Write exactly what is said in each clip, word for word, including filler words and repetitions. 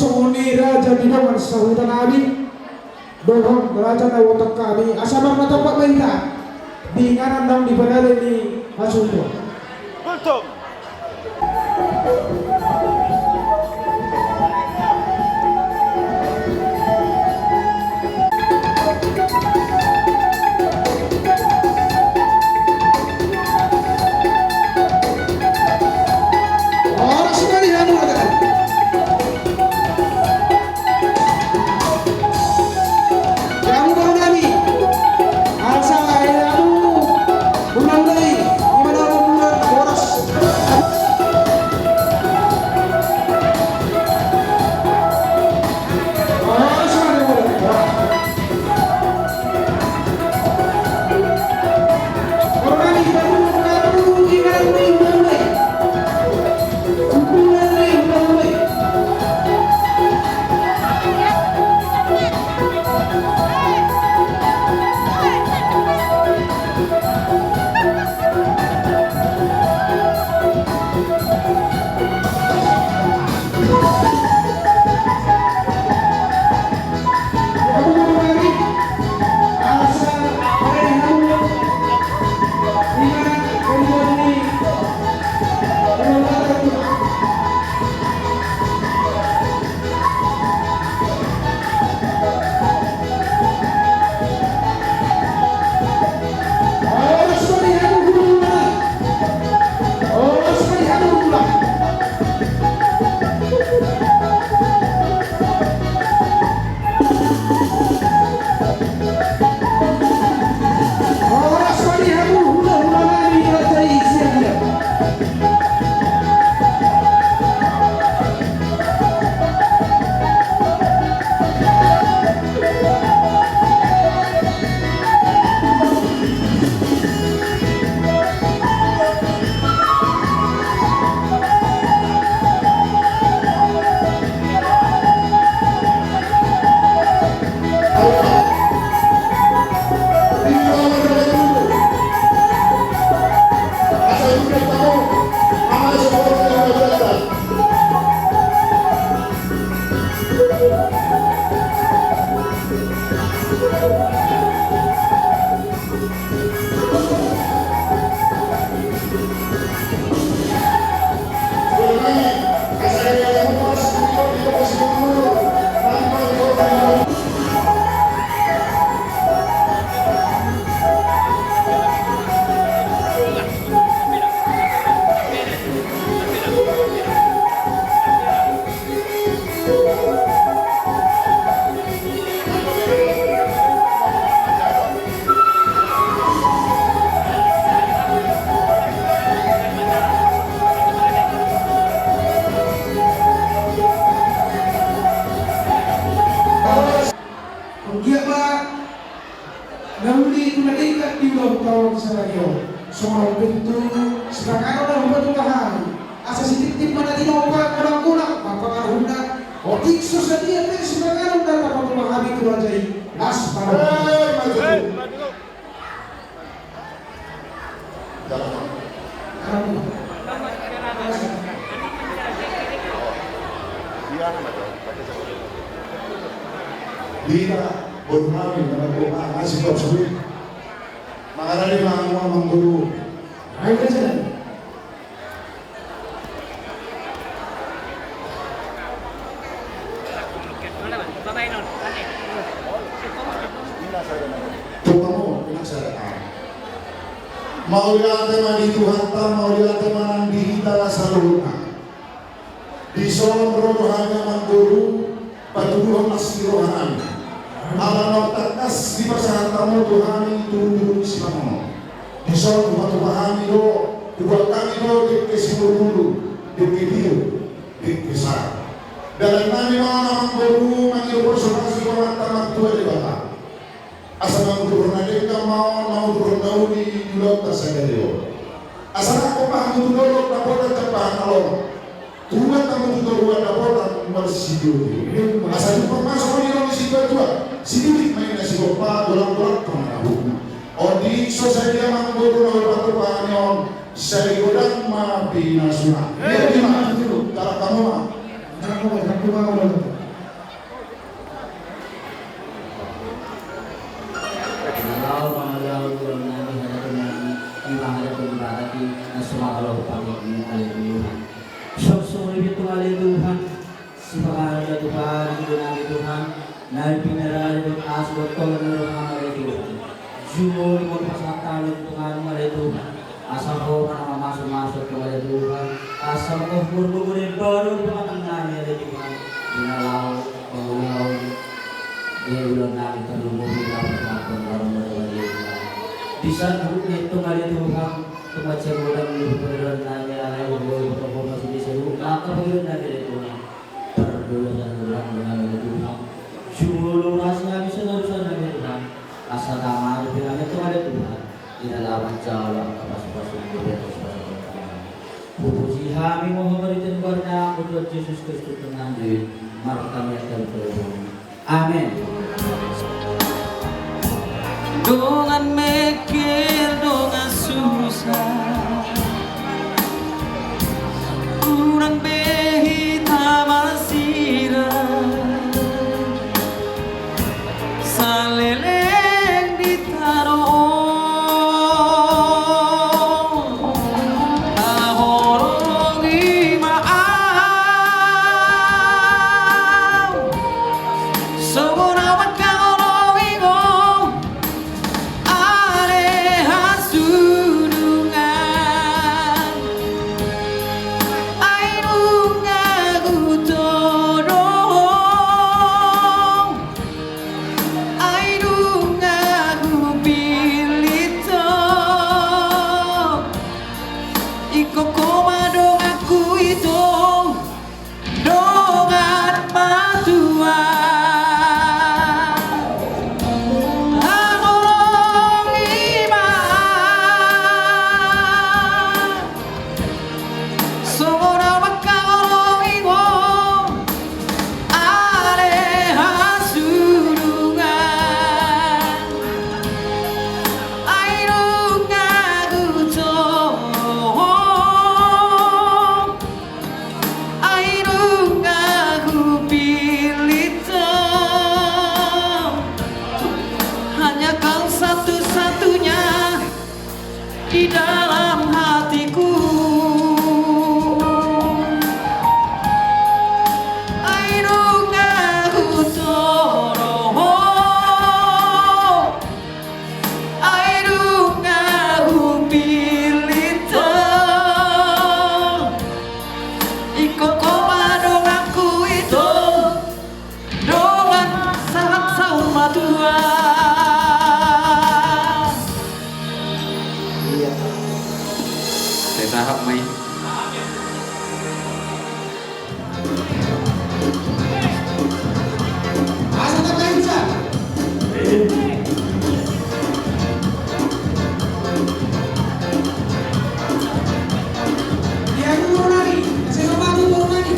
Songon i raja ni dongan sahuta nami dohot raja na huontang hami, asa marnatampak ma hita di inganan naung dipardalani hasuhuton. Horas ma di hamu, raja. Hamu boru nami. Asa, eh, hamu hulahula i, ima na hulahula, horas. Horas ma di hamu. Anggiat ma na uli tu na denggan di ulaon taon sadari on. Songon on pe tutu sipanganon na hupatupa hami, asa sitiptip ma na tinopa, godang-godang ma pangarahutna. Otik so sadia pe sipanganon na tapatupa hami tu raja i, las ma. Hita boru nami na margogo, asi top suit. Mangarade ma hamu amang boru. Ai, kasian. Tuhan, mauliate ma di Tuhanta, mauliate ma nang di hita saluhutna. Dison ro do hami amang boru, patuduhon las ni roha nami. Ala naung tangkas dipasahat hamu tu hami tudutudu ni sipanganon. Dison hupatupa hami do, hubuat hami do dengke simudurudur, dengke tio, dengke sara. Dalan nami ma on amang boru, mangido pasupasu tu Amanta Martua Debata. Asa manguduhon na denggan ma on, manguduhon na uli di ulaonta sadari on. Asa nangkok ma hamu tu dolok dapotan jala na lolo. Tuat hamu tu toruan dapotan marsidio. Asa jumpang ma songon i ro ni situatua, sididik ma inna sigompa, golanggolang pangarahutna. Otik so sadia amang boru na hupatupa hami on, sai godang ma pinasuna. Ima tutu, tarang hamu ma. Tarang hamu ma, tarang hamu ma. Tuhan, ya Tuhan, ya Tuhan, na pinarade dohot asi dohot holong ni rohaM, ale Tuhan. Jumolo ma pasahat hami tu Ho, ale Tuhan. Asa Ho ma na mamasumasu, ale Tuhan. Asa manggohi umur na baru di pamatang nami, ale Tuhan. Di na laho, pangulahon. Di ulaon nami tarlumobi na pamatang baru, ale Tuhan. Di saat buruk itu, ale Tuhan. Tung mansai godang di pangulahon nami, ale Tuhan. Tung mansai di saat buruk, maka pangulahon nami, ale Tuhan. Pardongan dosa nami, ale Tuhan. Jumolo asi hami songon na dosa nami, ale Tuhan. Asa tama di hami tu, ale Tuhan. Di na laho manjalo angka pasupasu di bagasan pasupasu. Hupuji hami ma Ho marhite goar ni Anakmu Tuhan Jesus Kristus Tuhan nami. Marhite hami angka pasupasu. Amen. Dongan mengkel, dongan susah, unang be hita marsirang. Saleleng di tano on, haholongi ma au. Songon na mangkaholongi Ho, ale hasunungan. Ai nunga hutodong, ai nunga hupillit Ho. Ingkon Ho ma donganku ito, dongan matua. Haholongi ma. Songon na mangkaholongi Ho, ale hasunungan. Ai nunga hutodong, ai nunga hupillit Ho. Hanya Kau satu-satunya di dalam hatiku. Ai nunga hutodong, ai nunga hupillit Ho. Ingkon Ho ma donganku ito, dongan sahat saur matua. Iya. Sai sahat ma i. Asa tangkahinsa. Dia dulu nari, saya mau mati dulu nari.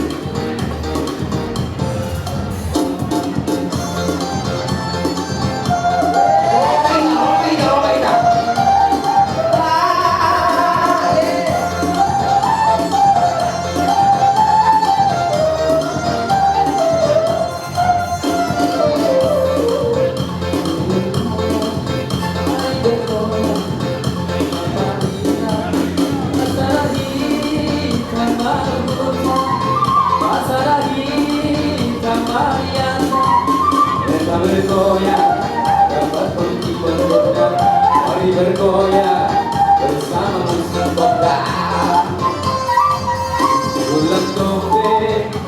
Mari bergoyang bersama musik kota. Bulan Tope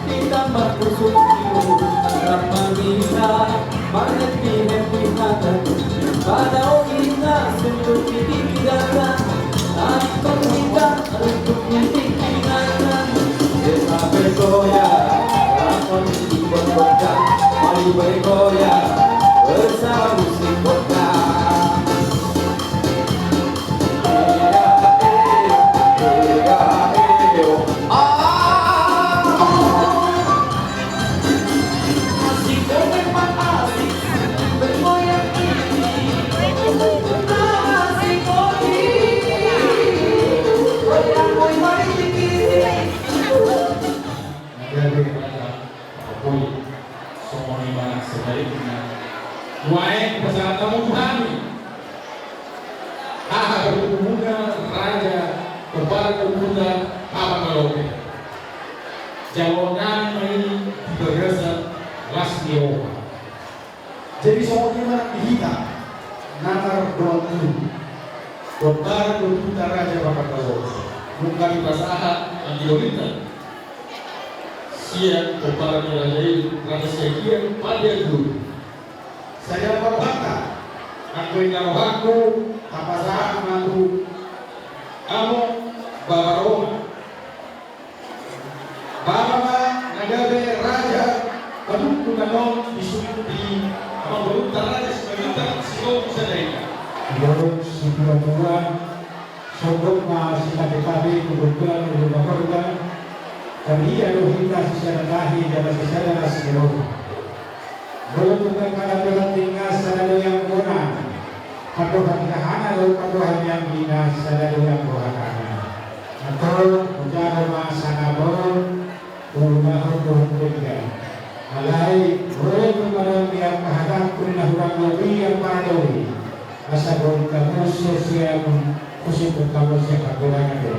ditambah kusuk kiu, rap mamina, marhappy-happy hata. Pada ogina sentuh pipi data, tadi kau minta untuk nyanyi kinakan. Desa bergoyang, rap mamina, mari bergoyang bersama musik kota. Songon i ma na sebalikna. Nuaeng pasahat hamu tu hami. Haha bertumbuhnya raja, kembar tubuhnya haha malope. Jalo nami ma i di Bagasan las ni roha. Jadi songon i ma nang di hita na mardongan tubu. Pomparan do tu hita Raja Mardaun. Nunga dipasahat anggidolinta sian pomparan ni raja i, Raja Siagian Pandianduhut. Sada ma rohanta, anggo inna rohangku, hapasahat ma tu among Babaroma. Baba ma na gabe raja paduku na on di suku di amangborunta Raja Simanjuntak Sitompul Sadari. Dohot situatua, sogot ma sitape-tape tu gondang ni lima korban. Taria do hita sisada tahi jala sisada las ni roha. Molo tung angka na berarti nga sada do ianggona, padohan ni hahana do padohan ni anggina, sada do ianggo hatana. Antong hujalo ma sangap on, huulahon dohot denggan. Alai molo tung adong di angka hatangku na hurang lobi ampara lobi, asa boi tamus sian, husimpul tamus sian hanggolangan do.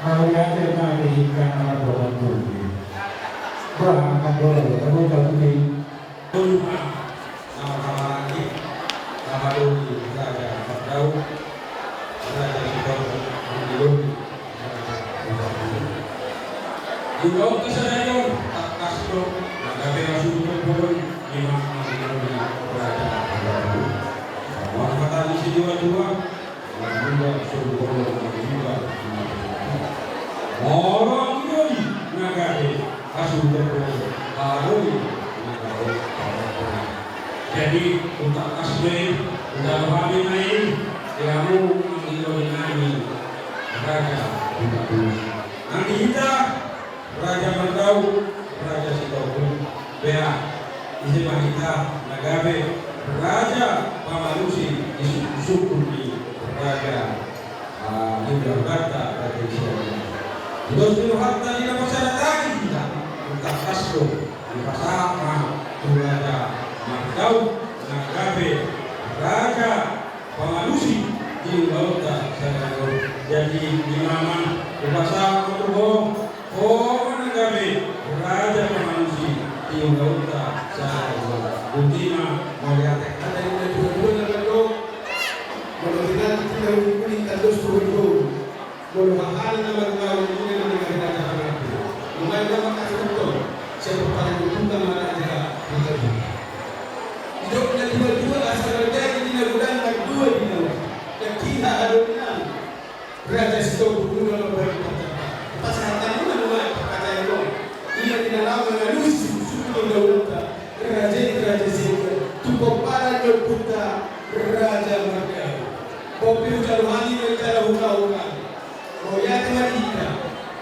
Mauliate ma di hita na mardongan tubu. Bah, angka bola do, angka bola do. Tolu ma na marhahamaranggi, na madoli Raja Mardaun, Raja Sitompul, anggidolinami. Di ulaonta sadari on, tangkas do na gabe hasuhuton bolon, ima anggidolinami Raja Mardaun. Samuan hata ni situatua, Marmula solu bolon, marmula. Molo anggidolinami na gabe hasuhuton bolon, molo na gabe. Jadi, tung tangkas do i, tung tangkas do hami na i, di hamu anggidolinami Raja Mardaun. Nang di hita, Raja Mardaun, Raja Sitompul, bea, ise ma hita na gabe raja pamanusi di suku-suku ni raja, ah, ni hulahulanta Raja Siagian. Di dos ni rohanta di na pasahat hita, tung tangkas do dipasahat ma tu Raja Mardaun na gabe raja pamanusi di ulaonta sadari on. Jadi, ima ma, hupasahat ma tu ho, ho ma na gabe raja pamanusi di ulaonta sadari on. Botima, mauliate. Hata ni natuatua na mandok, molo tinggal di tinggal di kuning tandos tu ho. Molo hahana na marulaon, ninna ma na gabe raja pangampu. Nunga i na mangkasuhuton, sian pomparan ni ompunta ma Raja Mardaun. Didok natuatua, asa mardalan di na godang, mardua di na uju. Nangkin haha do inang, Raja Sitompul, nunga mambahen parjambaran. Pasahatanmuna nunga i, parcaya do. Ima di na laho mangalusi suku-suku ni hulahulanta, raja i, Raja Siagian, tu pomparan ni ompunta Raja Mardaun. Pomparan ni hulahula, hulahula. Mauliate ma di hita.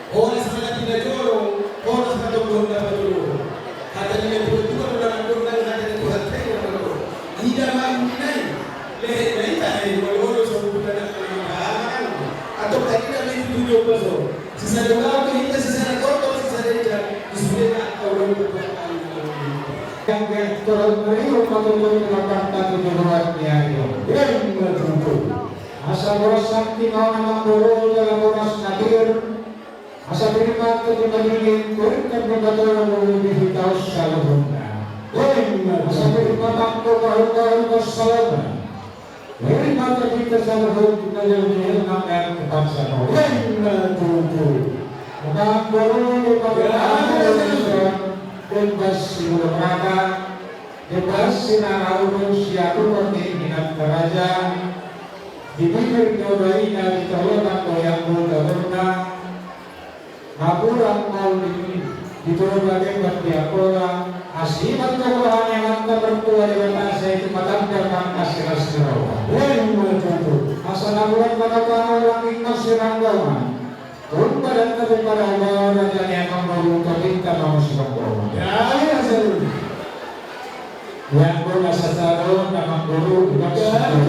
Horas ma na pinajolo, horas ma tongtong na pajolo. Hata ni natuatua do na mandok, nang hata ni Tuhanta i do na mandok. Ida ma umina i, lehena i tahe, molo olo so bulan na manang. Antong tadi na minggu tujuh belas. Sisada ulaon do hita, sisada gortok, sisada ija, di sude na angka ulaon do buat kami na ulaon. Yang ke turun meriu patutur di lapangan kaki di luar ni ayo. Yang bertutur. Asa boras santi na on amangboru jala boras na pir. Asa pir ma tu na dingin, pir ma tu na tolu, di hita on saluhutna. Asa pir ma tu na tolu, di hita on saluhutna. Pir ma tu na hita saluhutna, jadi hita na tepat sama. Amangboru di pakai bebas si Bulu Rata, bebas si Naraulu, si Aruhon di Inat Raja. Di bibir do baina, di tolonan do ianggul gabunna. Napuran maul di, di tolonan, di angkola. Asi ma tongtong roha ni Amanta Martua Debata, sai tu matanda ma angka silas ni roha. Asa napuran ma tongtong roha ni Amanta Martua Debata. Tung badan na tung badan, raja ni amangboru, topik ta ma musibang boru. Jadi, asa dulu. Yang bola sasado, amangboru, bukan sasado.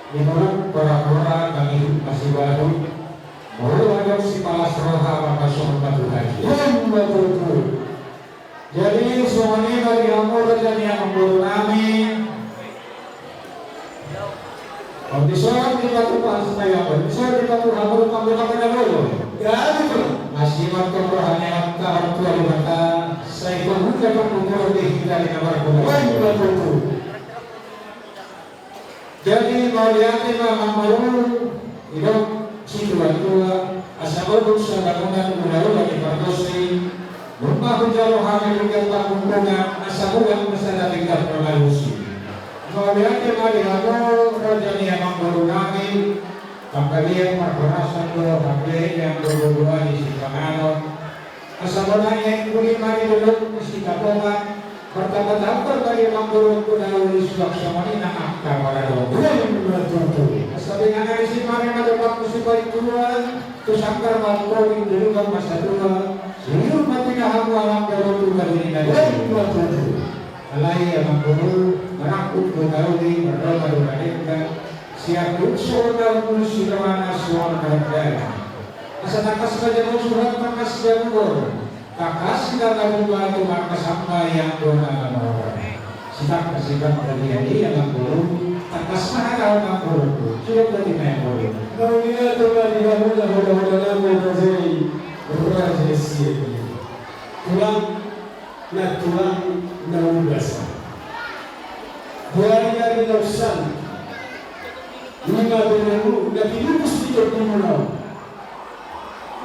Di mulut pora-pora, kami hidup masih baru. Molo adong sipalas roha, maka songon batu haji. Yang betul-betul. Jadi, songon i ma di hamu raja ni amangboru nami. Ong dison di batu pas saya, ong dison di batu hamu, kamu tak ada dulu. Jadi, asi ma tongtong roha ni Amanta Martua Debata, Sai pembuka pembuka di hita di kamar pembuka. Jadi mauliate ma amangboru, didok situatua, asa godang sabangunan ulaula ni pargonsi, nunga hujalo hami denggan pangungkungan, asa godang ma sada denggan pangalusi. Mauliate ma di hamu raja ni amangboru nami, panggabean parhorasan do hape di anggo doa ni sipanganon. Asa bona i, uli ma di dolok ni Sitapongan, martamba-tamba ma di amangboru, bona uli suang songon i nang angka maradophon. Ima tutu. Asa binanga ni si mari ma dopak ni si paituan, tu sanggar ma amangboru, di dolok ma satua, sihir ma pinahan hamu amangboru tu bahen i na. Ima tutu. Alai amangboru, marangkup do na uli, marroha do na denggan, sian bungsu na umur, sidohot na suang na denggan. Asa tangkas ma jabu suhat, tangkas jabu boru, tangkas ma jabu batu, tangkas ma iang dona na mora. Sitangkas sitangkas dia dia amangboru, tangkas ma hata amangboru, sudah berarti main boru. Mauliate ma di hamu na hola-hola nami raja i, raja i sian i. Tulang na tulang na udas. Di ari-ari na unsaut, nunga binahen na pinupus ni tondimuna on.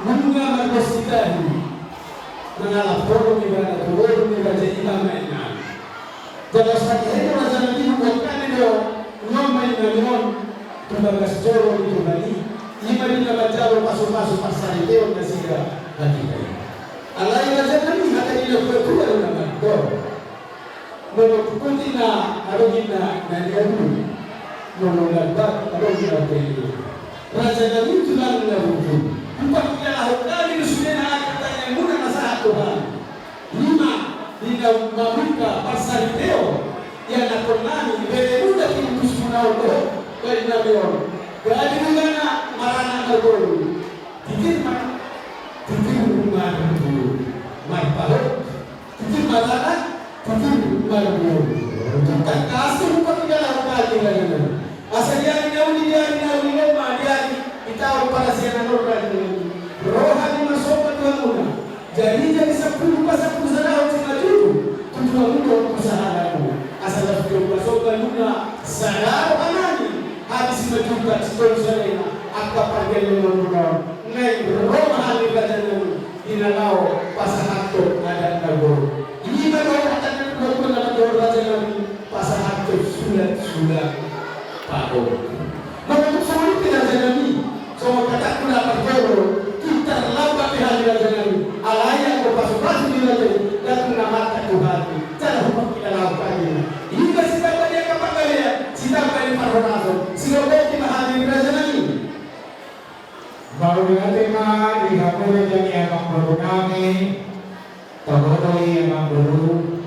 Nunga mardos di tahi, mangalap holong ibana tu boru ni raja i ma inna. Jala sahali hami raja nami, hubuat hami do, nunga ma inna on, tu bagas joro ni Tuhan i, i ma di na manjalo pasu-pasu parsariteon nasida hatiha i. Alai raja nami, hata ni na tua-tua do na mandok. Molo tu poti na adong inna na niadui, molo lambat adong inna na pele. Raja nami tulang na ruju. Hupakilalahon hami do sude na angka tangiangmuna na sahat tu hami. I ma di na mamungka parsariteon, ianakhon nami, beremuna, pinupusmuna on dohot bahenmuna on. Gabe do ibana maranak marboru. Titir ma, titir marboru. Marpahot, titir maranak, titir marboru. Tangkas do hupakilalahon hami raja nami. Asa di ari na uli, di ari na uli on ma, di ari di taon parasian on raja nami, ro hami marsomba tu hamuna. Jadi, jadi sampulu pasampulu sada on simanjujung tu hamuna on tu sahalakmu. Asa laos do pasombamuna sada roha nami, hami simanjujung, sitolu sadena angka pargellenmuna on. Nunga ro ma hami raja nami, di na laho pasahathon adat na gok. I ma do hata ni na tua-tua na mandok raja nami, pasahathon sulat-sulat pahompu. Molo tung songon i pe raja nami, songon hatangku na parjolo, tung tarlambat pe hami raja nami, alai anggo pasu-pasu ni raja i, ndang tung na mantap tu hami, jala hupakilalahon hami. I ma sitamba ni angka panggabean, sitamba ni parhorasan, sidohonon ma hami raja nami. Mauliate ma di hamu raja ni amangboru nami. Toho do i amangboru,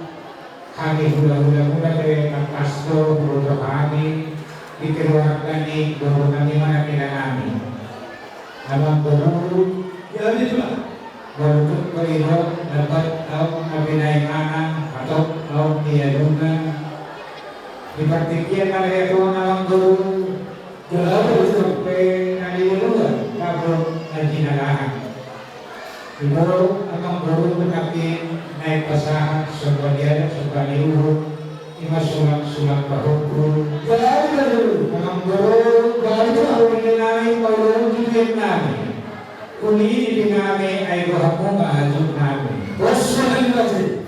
hami hula-hulamuna pe tangkas do huboto hami di keluarga ni boru nami ma na pinahan nami. Amangboru, ya, betul. Molo tung pe didok, lambat ahu na binahen manang, hatop ahu na niaduna. Di partingkian na laho tuan amangboru, jala tung pe na niaduna, laho na jinalahan. Di boru, amangboru, nangkin naeng pasahat somba ni adat, somba ni uhum, i ma sulat-sulat pahompu. Amangboru, baru tu amangboru nami, paulun julian nami. Uli ni pingami, ai do hamu ma hajut nami. Bos, sudah lagi.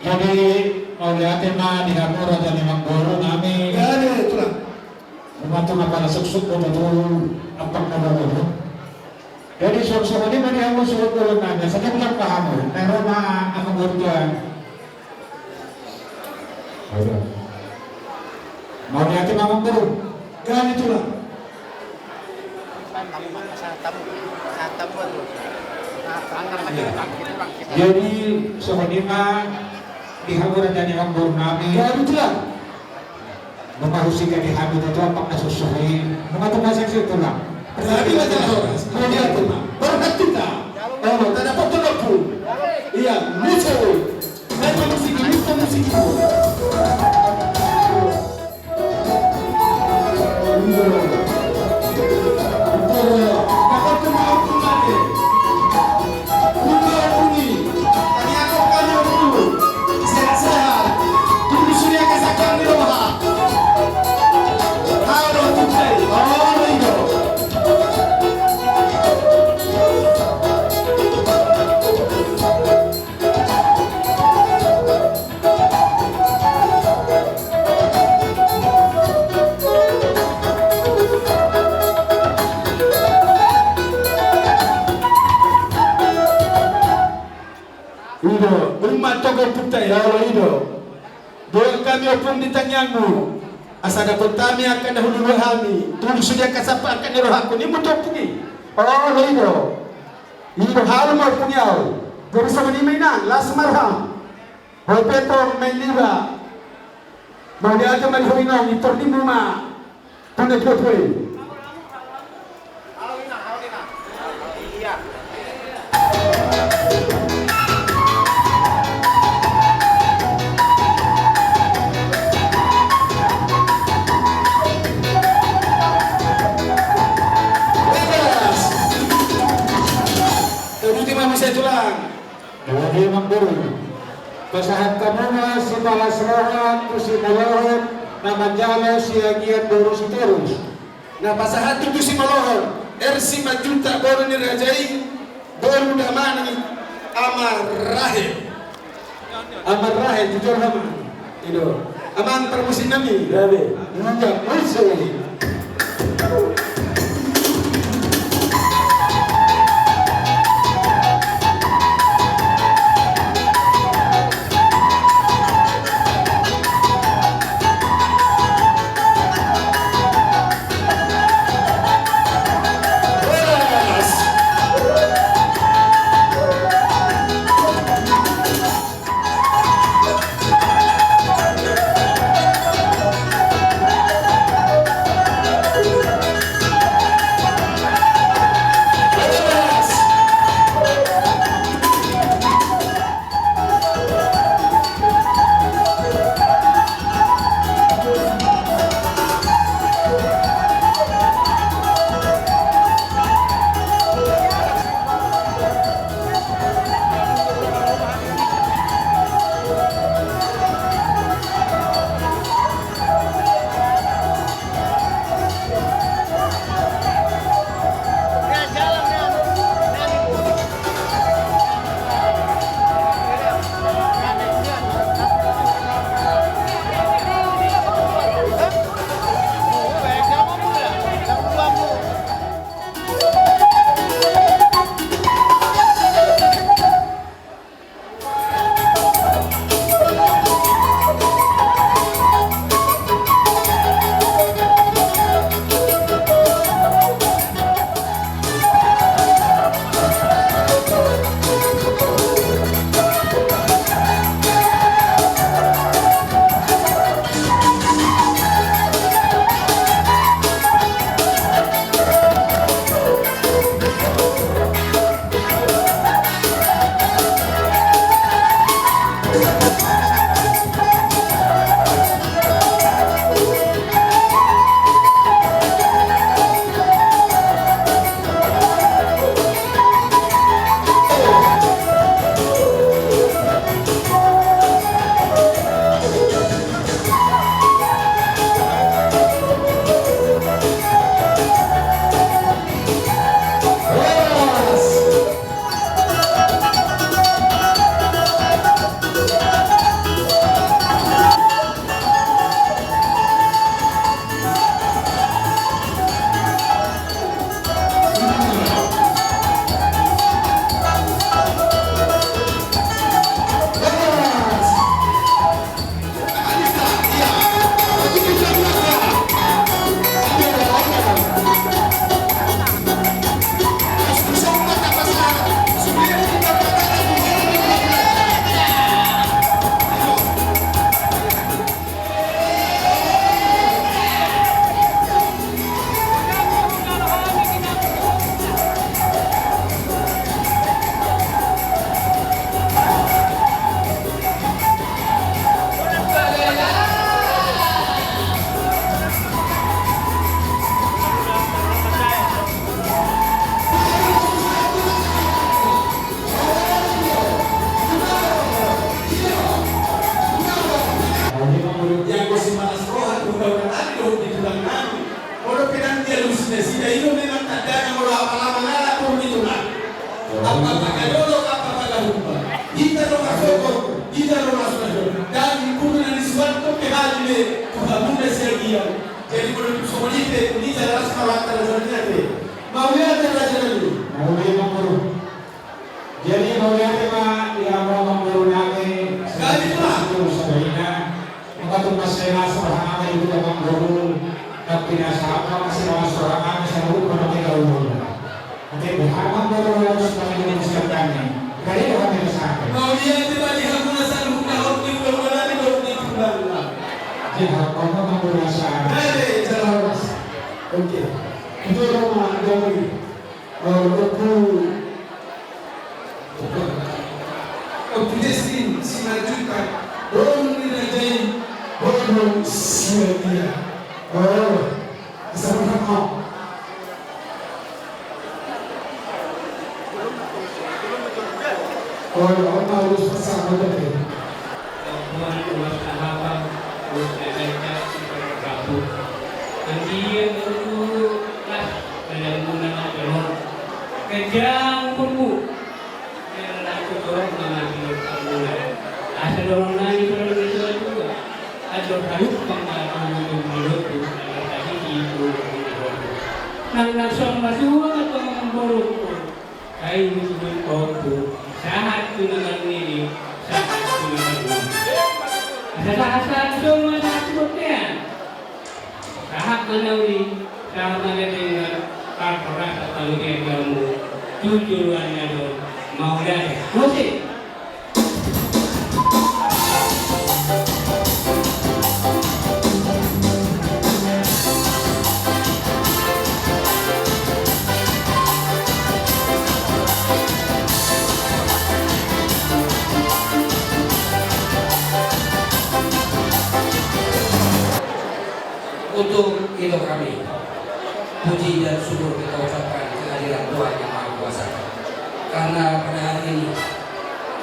Jadi, mauliate ma di hamu raja ni amangboru nami. Jadi, tulang. Membantu apa na suksuk do tu ampak na baru. Jadi, suksuk ini ma di hamu suksuk dulu nanya. Sedang tak paham. Nah, rumah amangboru tuan. Mauliate ma amangboru. Jadi, tulang. Jadi, songon i ma di hamu raja ni amangboru nami. Jadi, tulang. Nunga husingkop di hami tutu ampak na suksuk i. Nunga tu masa si tulang. Jadi, raja horas. Mauliate ma. Berhenti ta. Oh, tak dapat terlepas. Iya, lucu. I do, umat toga Ompunta i, olo i do. Dohot hami ompung di tangiangmu. Asa dapot hami angka na hulului hami. Tutu sude angka sahat angka ni rohangku ni mutu ompung i. Olo i do. I do hamu ompung i au. Jadi songon i ma inang, las ma roham. Bope tong main liba. Mauliate ma di ho inong, i tor di muna. Tanda dua puluh. Tadi ma bisa tulang. Jadi amangboru, pasahat hamu ma sipalas roha tu simolohon na manjalo siagian boru Sitorus. Na pasahat tu simolohon R. Simanjuntak boru ni raja i, boru damang ni Ama Rahel. Ama Rahel, jujur ama. I do. Amang parmusik nami. Gabe. Nunga musik. Nasida i do memang tandana molo apala mangalap boru ni Tuhan. Apa pagadolo, apa pagahupa. Hita do marsogot, hita do marsogot. Dan boru na nisuanhon pe hami be tu hamuna siagian. Jadi molo tung songon i pe, hita las ma rohanta raja nami. Mauliate raja nami. Mauliate ma boru. Jadi mauliate ma di hamu amangboru nami. Sekali ma. Saudara-saudara. Maka tung mansai las roha nami di hamu amangboru. Tapi na sahat ma mansai las roha nami saluhut ma di hamu amangboru. Oke, di hamu amangboru harus pakai dulu siapkan nih. Kali ini kami kesana. Mauliate ma di hamuna saluhutna, oke, mudah-mudahan di bawah di kembang. Di hamu amangboru sana. Oke, jalan mas. Oke. Itu rumah kami. Ompu, Ompu Justin Simanjuntak, boru ni raja i, boru Siagian. O, asa berhak. O, Ompu, harus pasang, udah deh. Tuhan, ruas tahapan, ruas tahapan, ruas tahapan. Anggiat umurmu las, badanmu na jolma. Ganjang umurmu. Jala las tu torop na mangihut hamuna. Asa dohonon nami songon na tua-tua. Andor halumpang ma tubu-tubu ni lombu, andor hasisi tubu-tubu ni lombu. Nang na songon na tua ma tu amangborungku. Ai musuhon ompu, sahat tu na marnini, sahat tu na marnini. Asa sahat-sahat songon na sahat tu bontean. Sahat ma na uli, sahat ma na denggan, parhorasan panggabean ni hamu, tu joloan ni on, mauliate. Musik. Untuk itu kami puji dan syukur kita ucapkan kehadiran Tuhan Yang Maha Kuasa. Karena pada hari ini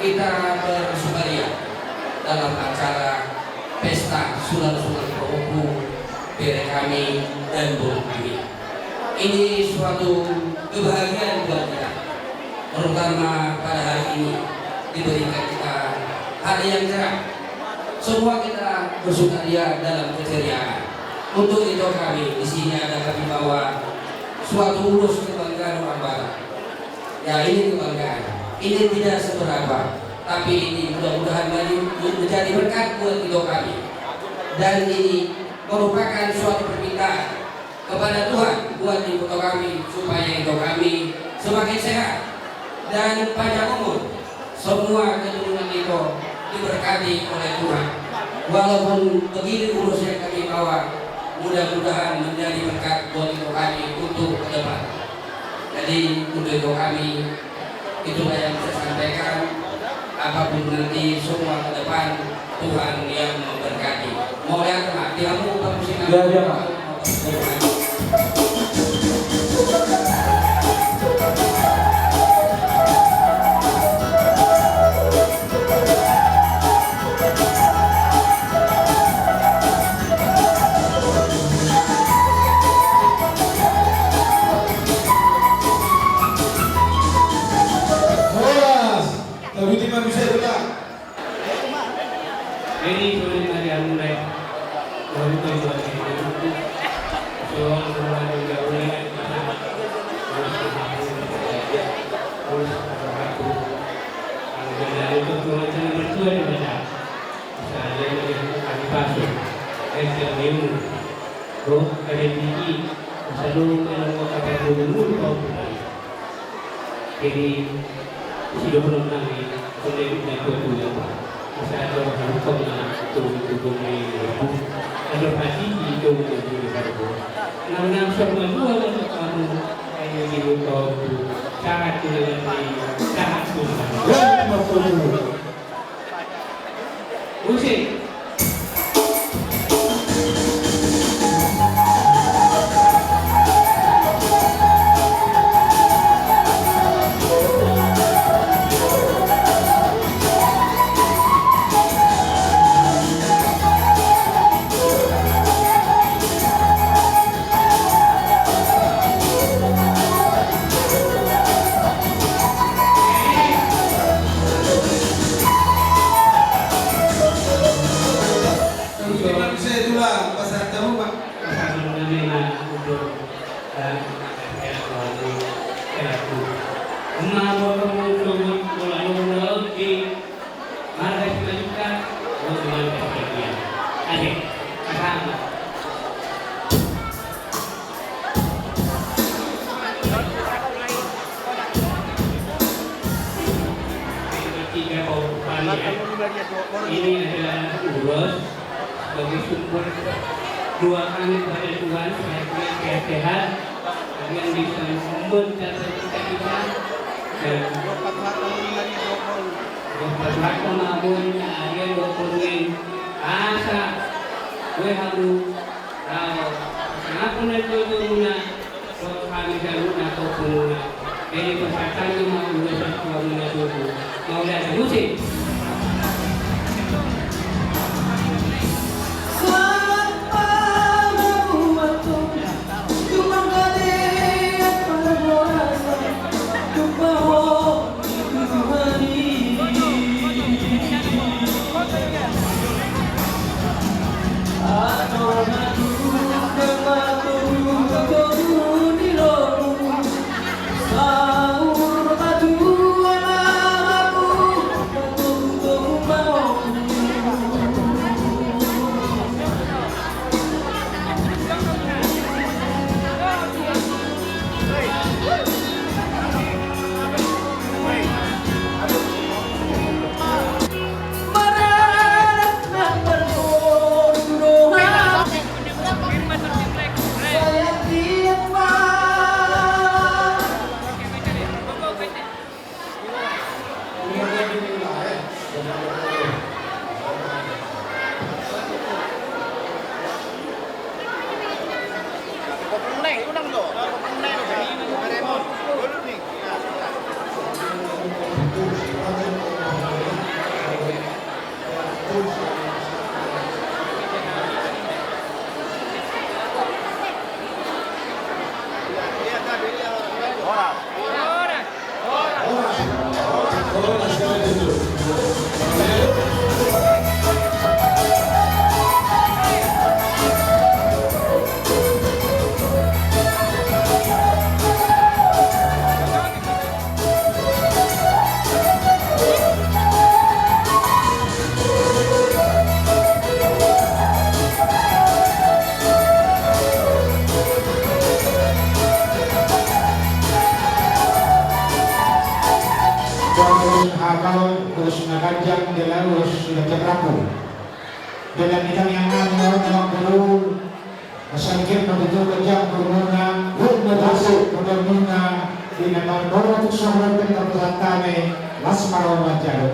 kita bersukaria dalam acara pesta sular-sular pahompu bere kami dan boru kami. Ini suatu kebahagiaan buat kita, terutama pada hari ini diberikan kita hari yang cerah. Semua kita bersukaria dalam keceriaan. Untuk itu kami di sini ada kami bawa suatu ulos kebanggaan orang Batak. Ya, ini kebanggaan. Ini tidak seberapa, tapi ini mudah-mudahan menjadi, menjadi berkat buat Ido kami. Dan ini merupakan suatu permintaan kepada Tuhan buat Ido kami, supaya Ido kami semakin sehat dan panjang umur. Semua keturunan Ido diberkati oleh Tuhan. Walaupun begini ulos yang kami bawa, mudah-mudahan menjadi berkat buat Ido kami untuk ke depan. Jadi, untuk Ido kami, itulah yang saya sampaikan. Apapun nanti, semua ke depan, Tuhan yang memberkati. Mauliate ma, di hamu, Pak Musik. Ya, ya, Pak. Horas, taruti ma bisa ulang. Jadi, sudah tadi mulai. Baru itu juga. Soal mulai juga mulai. Terus, terus, terus. Kalau dari itu, cuma saya berdua di mana? Misalnya, kami pasuk. Saya tidak minum. Bro, ada tinggi. Misalnya, kalau mau kata dulu, mau pulang. Jadi, sidohonon nami, songon na tua-tua. Asa adong halumpang na tubu-tubu ni lombu. Adong hasisi tubu-tubu ni lombu. Nang na sahat ma tu hamu, ai na di lombu. Sahat tu na di, sahat tu na di. Musik. Ade, aha. Ini ada ulos sebagai sumber doa kami kepada Tuhan supaya kita sehat-sehat, agar bisa mencapai cita-cita dan berpasangan sama Amun, agar berpeluang asa gue hamu. Laho, sangapun na jojo muna, so kami saluhutna topu muna. Jadi pasahat hami ma ulos tu hamuna tutu. Mauliate, musik. Ulos na ganjang, jala ulos na ganjang rambu. Jala di tangiang nami, Amangboru, sangkir ma tutu ganjang umurna, masuk umurna, di na marboru tu songon na pasahat hami, las ma roha manjalo.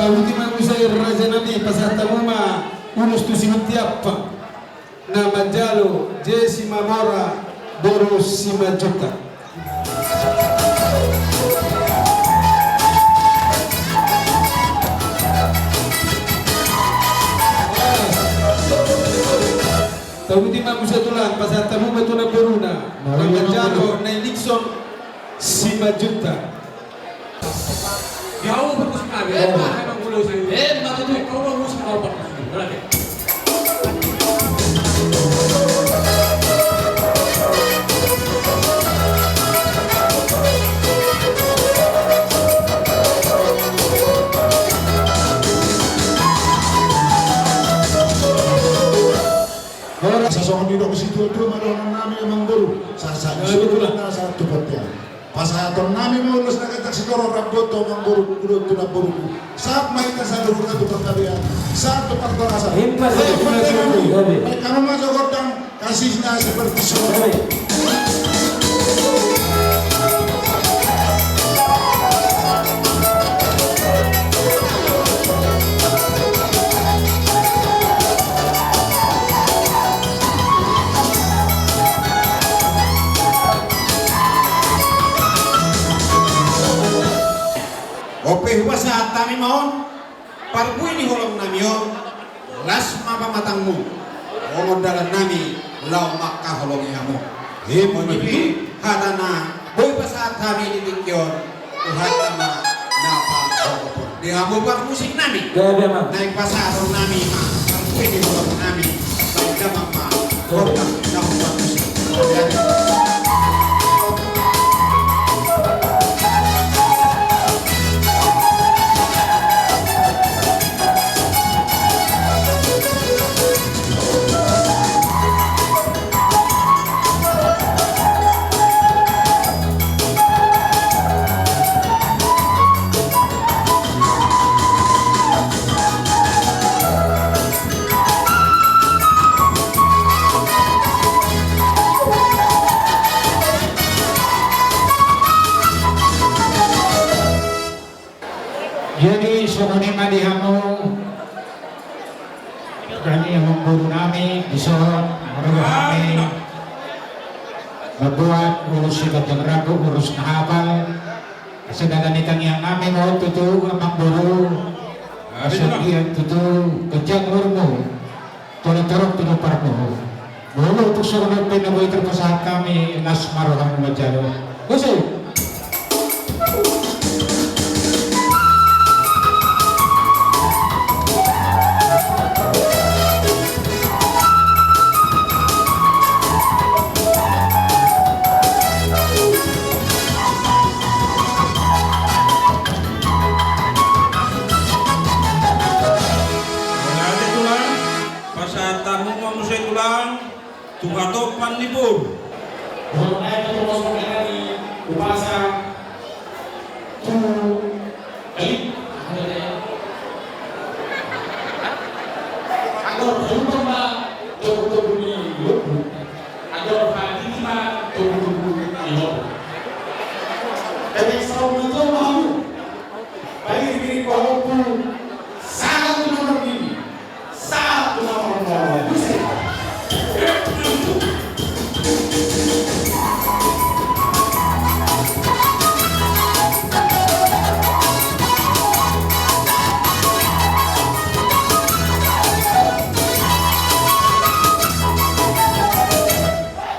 Tahuti ma muse raja nami, pasahat hamu ma ulos tu si Hutiampang. Na manjalo Jesi Mamora boru Simanjuntak. Tahuti ma muse tulang, pasahat hamu ma tu namboruna. Na manjalo Nai Nixon Simanjuntak. Jauh bagus kami. Eh, ma, emang ulos ini. Eh, ma, tutu. Kau mau musik kau pakai. Berarti. Ora, sasongon nidok situa-tua ma dohonon nami, Amangboru. Sasa, ya, betul lah. Sahat tu bontean. Pasahaton nami ma ulos na ganjang sitorop rambu on tu Amangboru, ulos tu namboruku. Sahat ma hita saluhutna tu panggabean, sahat tu parhorasan. Ima. Eh, sahat ma hita. Baen hamu ma jo gondang, kasihna seperti surga. Hupasahat hami ma on, parbue ni holong nami on, las ma pamatangmu, songon dalan nami laho mangkaholongi hamu. Songon i do hata na boi pasahat hami di tingki on, Tuhanta ma na pahophop di hamu parmusik nami. Gabe ma. Naeng pasahaton nami ma parbue ni holong nami. Baen damang ma gondang na huparmusik. Jadi songon i ma di hamu, denggan amangboru nami, dison, molo hami mambuat ulos siganjang rambu, ulos na hapal. Asa dalan ni tangiang nami ma on tutu, amangboru. Asa dia tutu ganjang umurmu, tolong-tolong tutu parboru. Molo tung songon on pe na boi tarpasahat hami, las ma rohamu manjalo. Musik. Mauliate tulang, pasahat hamu ma muse tulang tu hatompa ni boru. Dohot na i tu tongos pangkena ni umpasa tu balik. Andor halumpang ma togu-togu ni lombu. Andor hatiti ma togu-togu ni lombu. Jadi saur matua ma hamu. Pairing-iring pahompu, sahat tu na marnini, sahat tu na marnono. Musik.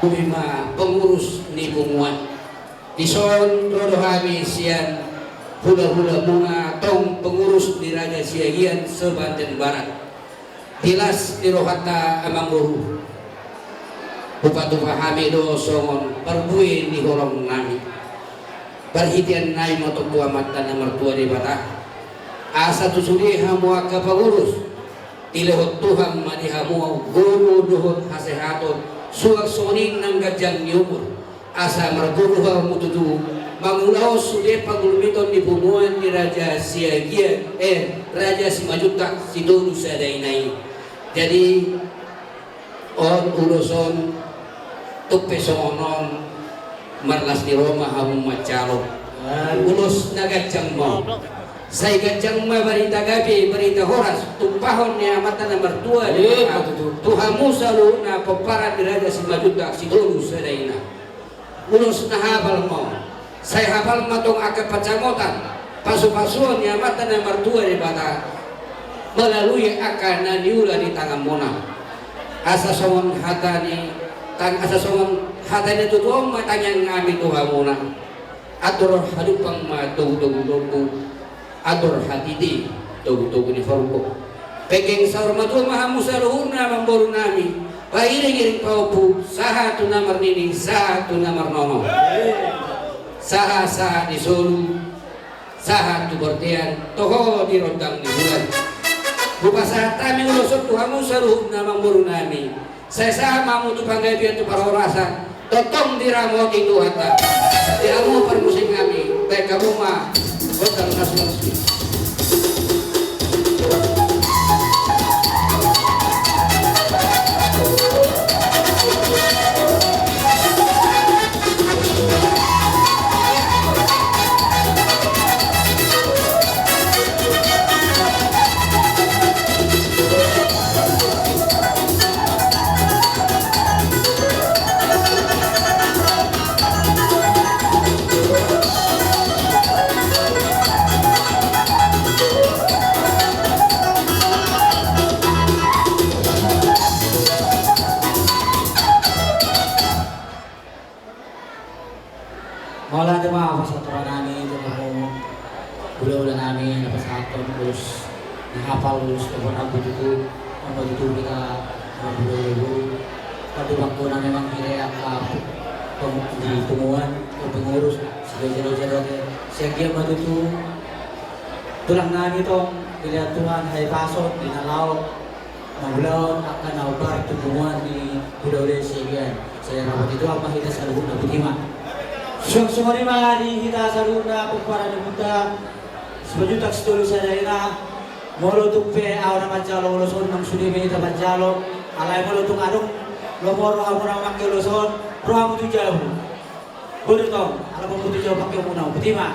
Boi ma pengurus ni punguan. Dison ro do hami sian hula-hulamuna, tong pengurus ni Raja Siagian se-Banten Barat. Di las ni rohanta amangboru, hupatupa hami do songon parbue ni holong nami. Parhitean nami ma tong tu Amanta na martua Debata, asa tu sude hamu angka pangurus, dilehon Tuhan ma di hamu gogo dohot hasehaton, suang songon i nang ganjang ni umur. Asa margogo hamu tutu mangulahon sude panggulmiton ni punguan ni Raja Siagian, eh, Raja Simanjuntak Sitolu Sada Ina i. Jadi on ulos on, tung pe songon on, marlas ni roha ma hamu manjalo. Ulos na ganjang ma on. Sai ganjang ma barita gabe, barita horas, tumpahon ni Amanta na martua Debata tu hamu saluhutna pomparan ni Raja Simanjuntak Sitolu Sada Ina. Ulos na hapal ma on. Sai hapal ma tong angka pansamotan, pasu-pasuon ni Amanta na martua Debata melalui angka na niula ni tanganmuna. Asa songon hata ni tang-, asa songon hata ni natuatua on ma tangiang nami tu hamuna. Andor halumpang ma togu-togu lombu, andor hatiti togu-togu ni horbo. Penggeng saur matua ma hamu saluhutna amangboru nami, pairing-iring pahompu, sahat tu na marnini, sahat tu na marnono. Sahat-sahat ni solu, sahat tu bontean, toho di rondang ni bulan. Hupasahat hami ulos on tu hamu saluhutna amangboru nami. Sai sahat ma hamu tu panggabean, tu parhorasan, tongtong diramoti Tuhanta. Di hamu parmusik nami, baen hamu ma gondang na suang. Mauliate ma pasahat roha nami tu hamu hulahula nami na pasahathon ulos na hapal, ulos na bonang, tutu. Anggo tutu hita na hulahula, pandupangkon na memang hita angka peng-, di punguan, pengurus, sian loja-loja dohot sian gian ma tutu. Tulang nami tong, dilehon Tuhan hahipason di na laho mangulahon angka na hombar tu punguan ni hulahula sian gian. Sai rapot i tu ma hita saluhutna, botima. Suang songon i ma di hita saluhutna pomparan ni ompunta Simanjuntak Sitolu Sada Ina. Molo tung pe ahu na manjalo ulos on, nang sude ma hita manjalo. Alai molo tung adong lomo rohamuna mangke ulos on, ro hamu tu jabu. Boi do tong, ala pambutuh jawab pakai muna, botima.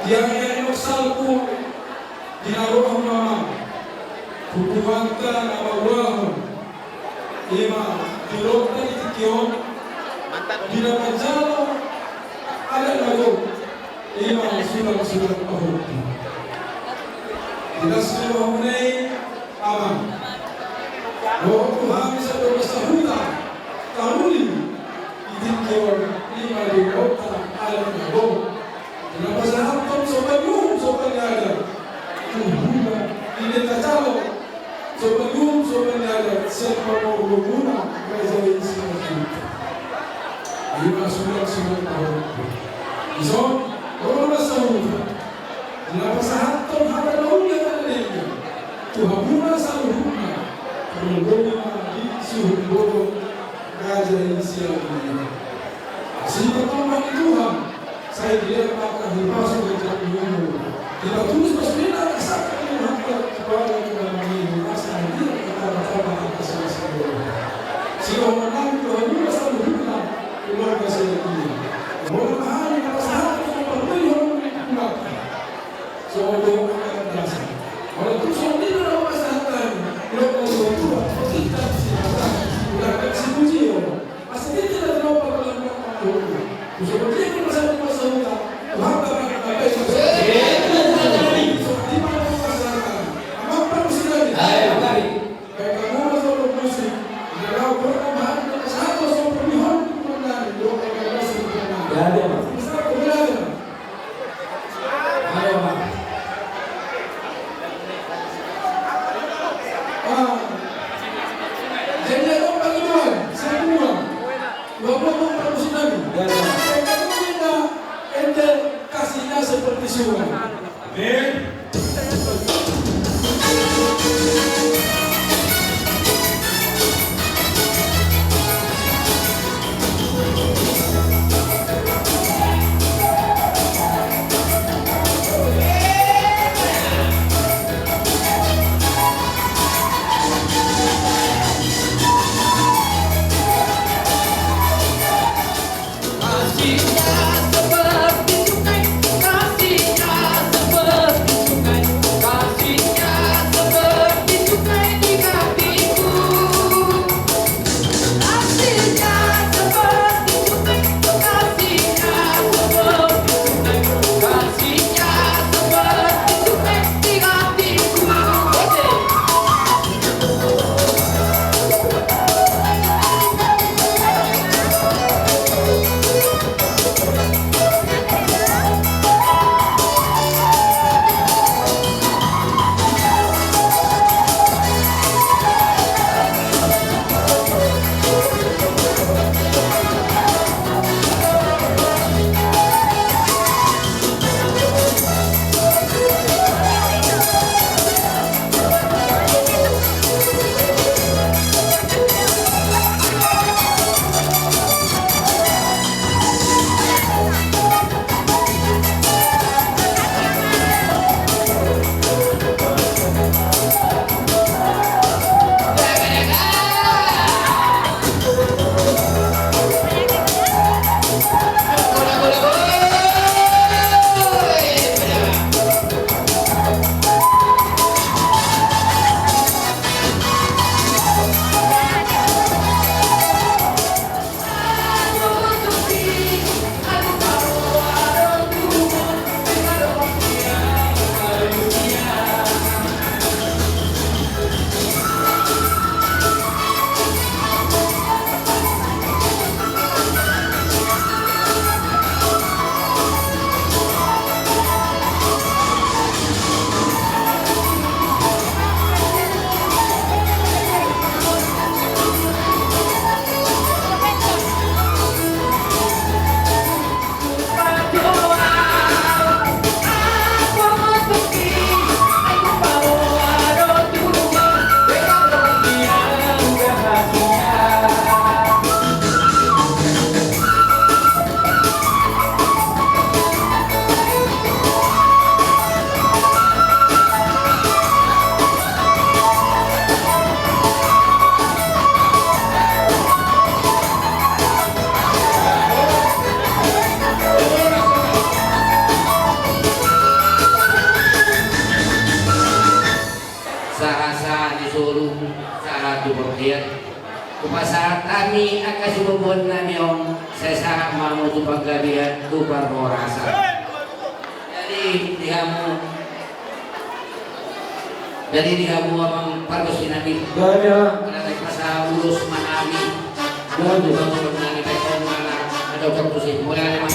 Di ari-ari na salpu, di na roha ni amang, punguanta na mangulahon, i ma di rohanta di tingki on, di na manjalo adat na gok, i ma sulang-sulang pahompu. Di las ni rohamuna i, amang, dohot tu hami sadongan sahuta, tauli di tingki on, i ma di rohanta adat na gok. Di na pasahathon somba ni uhum, somba ni adat tu hula ni denggan jalo, somba ni uhum, somba ni adat sian parngoluhonmuna raja i Simanjuntak. I ma sulang-sulang pahompu. Dison, ro ma sahuta. Di na pasahathon hata na uli, hata na denggan tu hamuna saluhutna, parngoluhonmuna di suhut bolon raja i Simanjuntak. Asi ma tong ma di Tuhan, sai dilehon ma angka hipas dohot jatmuna. Dipatulus ma sude angka sangkap ni Tuhanta kepada keluarga ni, asa dilehon ma angka sangkap ni Tuhanta. Sidohonon nami tu hamuna saluhutna keluarga Simanjuntak. Molo hami na pasahathon parngoluhon ni Tuhanta. Songon dohot angka dasar. Molo tung songon i do na pasahathon, di roha ni Tuhan, di roha ni Tuhan, di roha ni Tuhan. Asa di tingki na tinopa dalam rumah tangga. Tung songon i do pasahathon, pasahathon. Tuhan, Tuhan, Tuhan, Tuhan. Songon i do na pasahathon. Amang parmusik nami. Ayo, mari. Baik, kamu masuk ke musik. Udah tahu, pernah bahas, udah satu, so, pernah, pernah, dua, pernah, pernah. Ya, ya, Mas. Bisa, pernah, ya. Ayo, Mas. Ah. Jadi, apa, Pak Iwan? Saya dua. Dua puluh empat musim lagi. Ya, ya. Saya kan minta ente kasihnya seperti surah. Amin. Hupasahat hami angka siboboan nami on, sai sahat ma hamu tu panggabean, tu parhorasan. Jadi di hamu, jadi di hamu amang pargonsi nami. Gabe. Ala hupasahat ulos ma hami. Gabe. Tu boboan nami, baen ma na, adong torus i. Mulai ma.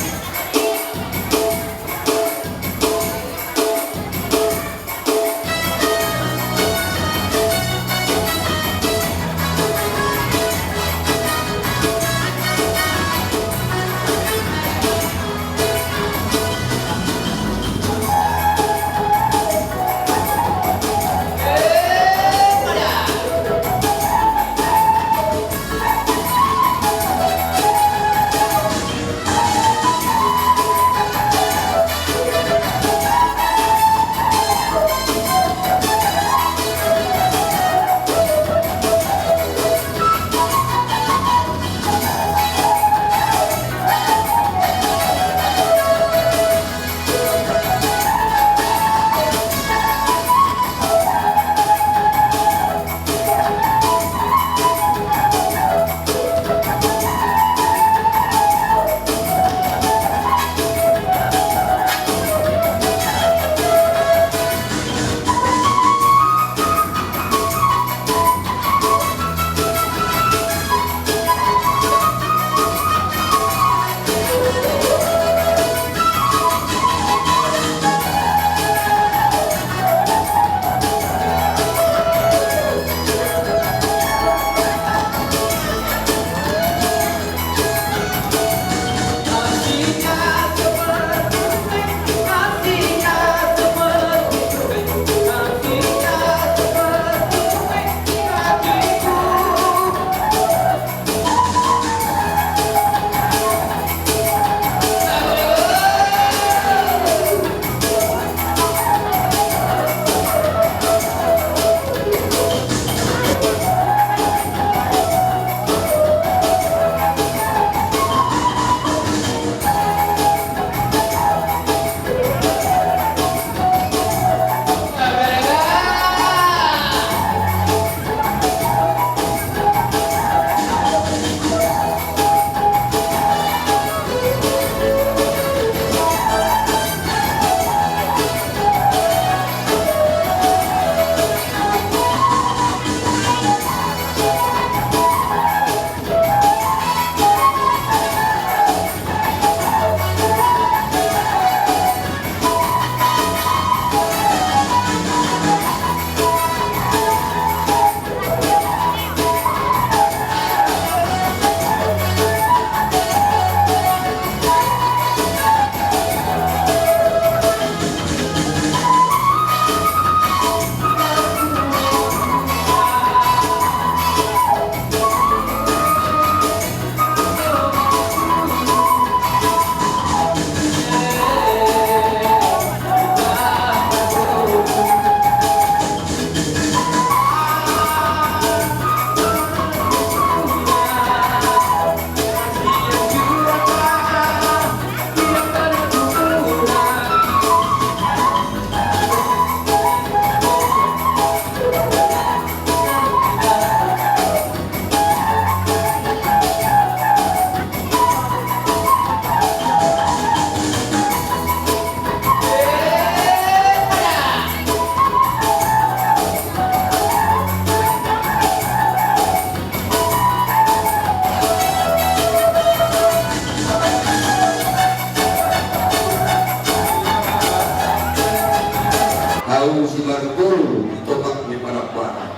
Ahu si Margol di Topak ni Panambahan.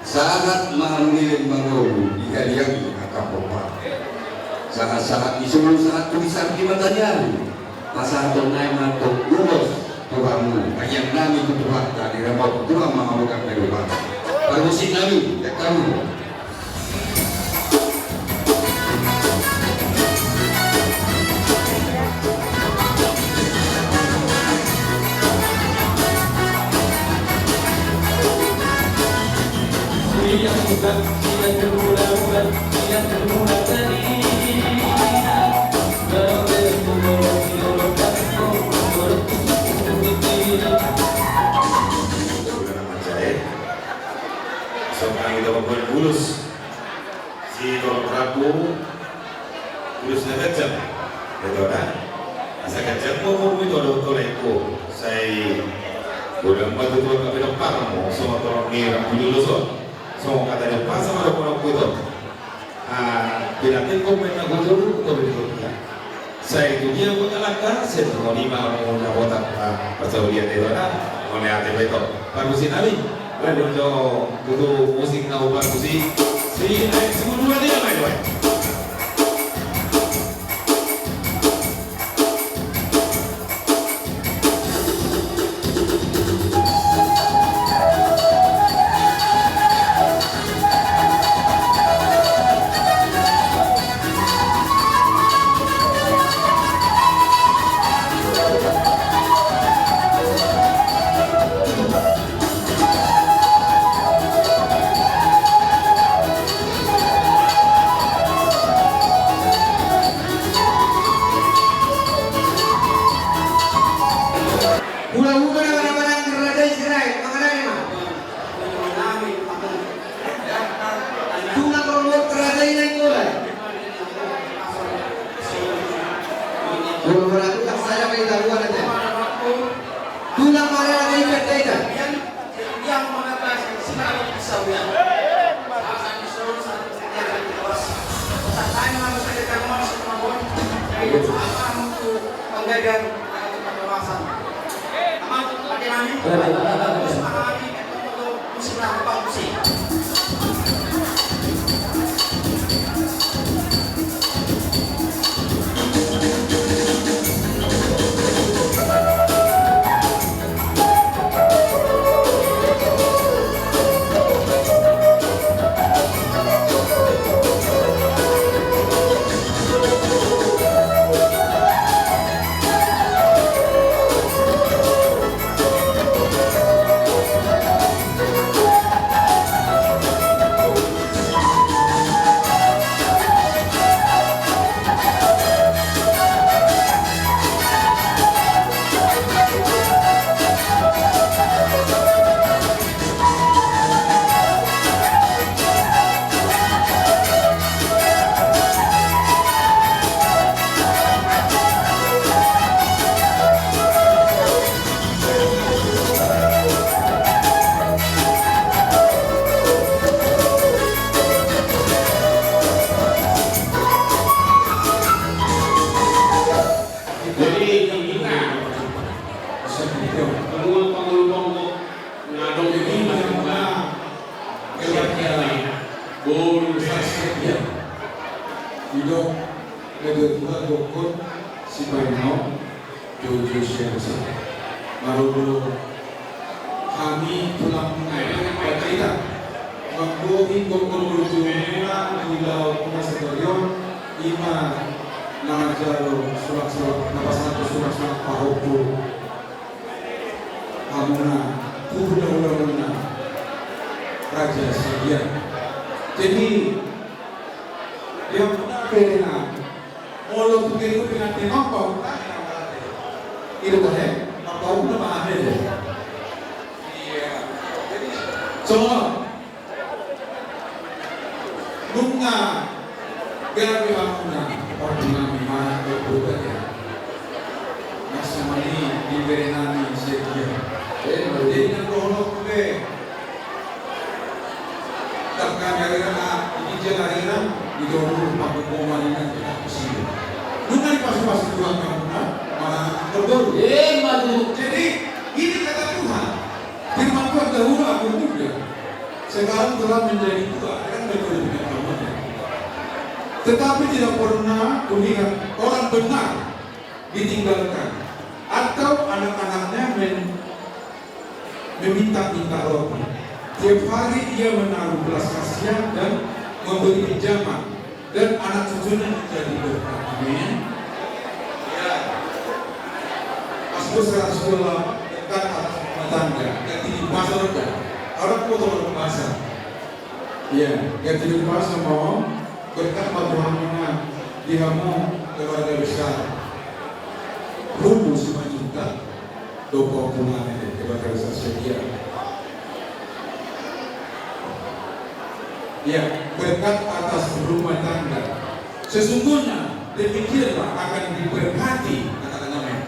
Sahat ma hamu leleng mangolu di haliang ni angka pomparan. Sahat-sahat ni solu sahat tu bisar ni mata ni ari. Pasahaton nai ma antong ulos tu hamu, tangiang nami tu Tuhanta, diramoti Tuhan ma hamu gabe rupa. Parmusik nami, dengke hamu. Sudah nama jahit. Soalnya kita mau buat bulus. Rabu, terus na ganjang. Betul kan? Asa ganjang ma umurmu ito, dohot tolengku. Sai godang ma tutu angka pinomparmu, songon tolong ni Rabu Jolo on. Songon hata ni umpasa ma dohononku ito. Ah, pinatengkon ma inna guru, to bini guru. Sai tu dia kota langka, sai tu moni ma muna kota, ah, parsaulian ito na, moni ate beto. Parmusik nami, lalu jo, tutu musik na ubar musik. Si, eh, si guru dua dia, main, main. Hula-hula na maramarang raja Israel, manganai ma. Tulang rorobot raja i Nainggolan. Hula-hula maramarang raja Israel. Tulang maramarang raja Israel. Jadi, ini kan, semua pangulu-pangulu na adong di sini, semua. Boru Sasetia. Didok na dua-dua dokon si Bainau. Jujur siap. Marulu hami tulang, eh, bercerita. Mambohi dokon boru muna di laut muna sadarion, ima na manjalo sulak-sulak, na pasahat sulak-sulak pahompu. Hamuna, tubu na hula-hula muna. Raja Sadia. Jadi, dia pernah. Molo tu kehidupan dengan tengok, kau tak ada. Itu boleh, apa udah mahal deh. Iya. Jadi, so, nunga gabe hamuna, pardingami mana kau berubah ya. Masih mani di berenami sedia. Eh, jadi nang dohononku be. Tangkas ari ra, di ginjang ari ra, di dohot pakukuman i nang kita kusi. Nunga dipasu-pasu Tuhan hamuna, mana berdoa. Eh, maju. Jadi, ini kata Tuhan. Firman Tuhan dahulu aku muda. Sekarang telah menjadi tua, kan betul dengan kamu. Tetapi tidak pernah kulihat orang benar ditinggalkan, atau anak-anaknya men-, meminta-minta roti. Tiap hari ia menaruh belas kasihan dan memberi pinjaman, dan anak cucunya menjadi berkat. Amin. Ya. Mazmur seratus dua puluh delapan, berkat atas rumah tangga, ganti di masa rendah. Orang tua orang bahasa. Iya, ganti di masa mau, berkat ma Tuhan muna di hamu keluarga besar. Rumus lima juta. Dohot pahompu nami, keluarga besar Sadia. Ya, berkat atas rumah tangga. Sesungguhnya demikianlah akan diberkati, kata-kata namanya.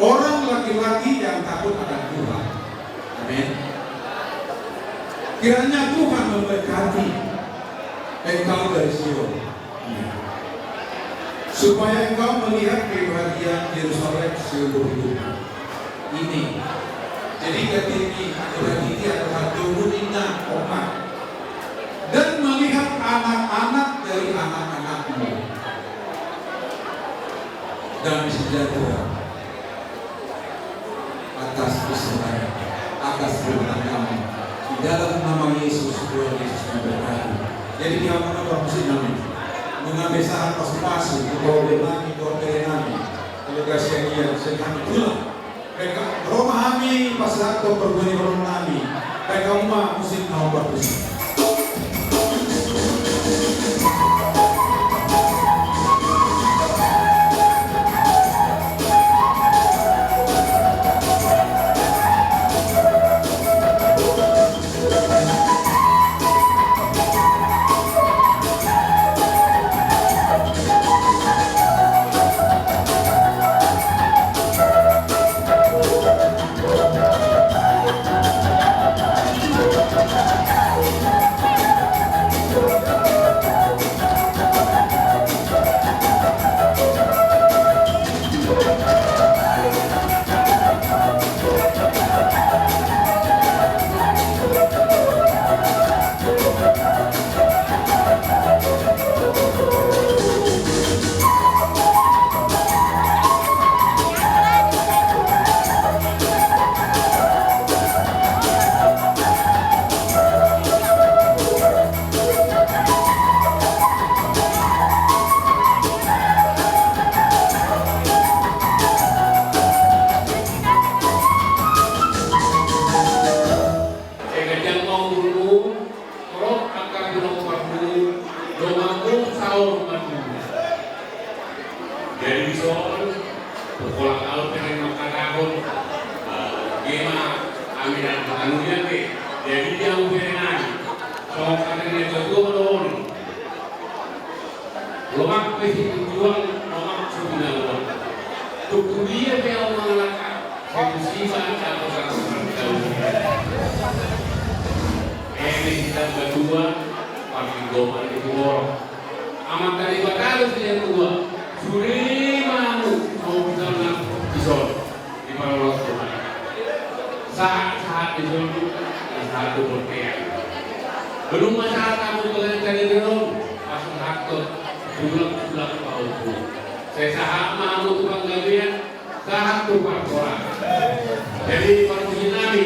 Orang laki-laki yang takut akan Tuhan. Amin. Kiranya Tuhan memberkati engkau dari Sion. Supaya engkau melihat kebahagiaan Yerusalem seumur hidupmu. Ini. Jadi, ketika ini, berarti ini adalah turunnya omak. Dan melihat anak-anak dari anak-anakmu. Damai sejahtera atas Israel, atas rumah tanggamu. Di dalam nama Yesus, Tuhan Yesus memberkati. Jadi, di mana Bapak Musik nami? Mengambil saat pasu-pasu, ketua nami, ketua nami. Kalau kasih dia, saya kami pulang. Mereka, rumah kami, pas waktu perguni rumah kami. Mereka rumah musik nomor tujuh. Sai ganjang ma umurmu, torop angka pinomparmu, donganmu saur matua. Jadi dison, pola au pe naeng mangkatahon, eh, ima ami na anuan pe. Jadi dia upe nai, so kata dia ketua ma dohon. Lomak pe silinjuang, lomak so binaboan. Tung tu dia pe au mangalangka, sai tu si ma dapot saratus mardaun. Eme hita berdua, parlinggoman di Tumorong. Amanta Debata do sian tua, sude ma hamu, hamu bisa na dison. Di parolot Tuhan. Sahat-sahat di son, na sahat tu bontean. Belum masalah tamu tu lain kali di rom, pas sahat tu sulak-sulak pahompu. Sai sahat ma hamu tu panggabean, sahat tu parhorasan. Jadi, parmusiknami,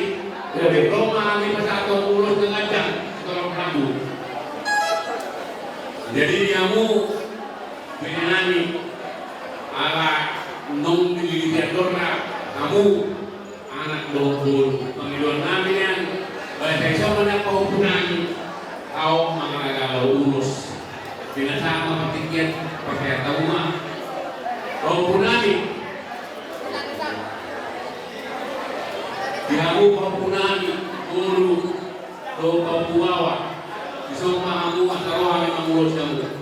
jadi, ro ma hami pasahathon ulos na ganjang, torop rambu. Jadi, di hamu, Bini nami, ala nunga dililiti andorna, hamu, anak dohot boru, pangidoan nami nian, basa i songon i pahompu nami, au mangalagala ulos. Binasaha ma partingkian, pasahat hamu ma. Pahompu nami. Di hamu pahompu nami, boru, dohot pahompu baoa, dison ma hamu asa ro hami mangulosi hamu.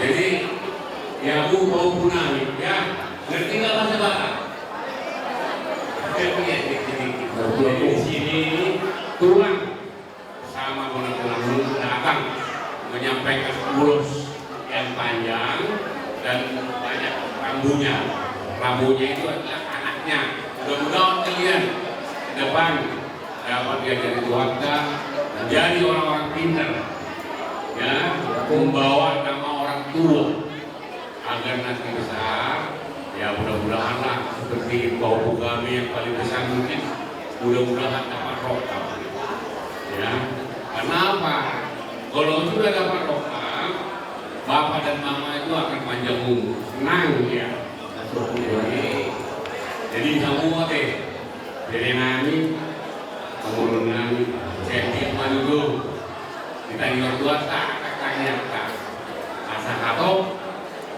Jadi, ya, hamu pahompu nami, ya, ngerti nggak bahasa Batak? Ngerti ya, dikit-dikit. Jadi, di sini ini tulang sama bona-bona datang menyampaikan ulos yang panjang dan banyak rambunya. Rambunya itu adalah anaknya. Mudah-mudahan kalian ke depan dapat diajari Tuhan, menjadi orang-orang pintar, ya, membawa nama orang tua, agar nanti besar Ya, mudah-mudahan lah, seperti pahompu kami yang paling besar mungkin, mudah-mudahan dapat rongkap. Ya, kenapa? Kalau sudah dapat rongkap, bapak dan mama itu akan panjang umur. Senang dia. Jadi, semua deh. Jadi, nami, umur nami, jadi, maju dulu. Hita ni martua, hita ni angka. Asa hatop,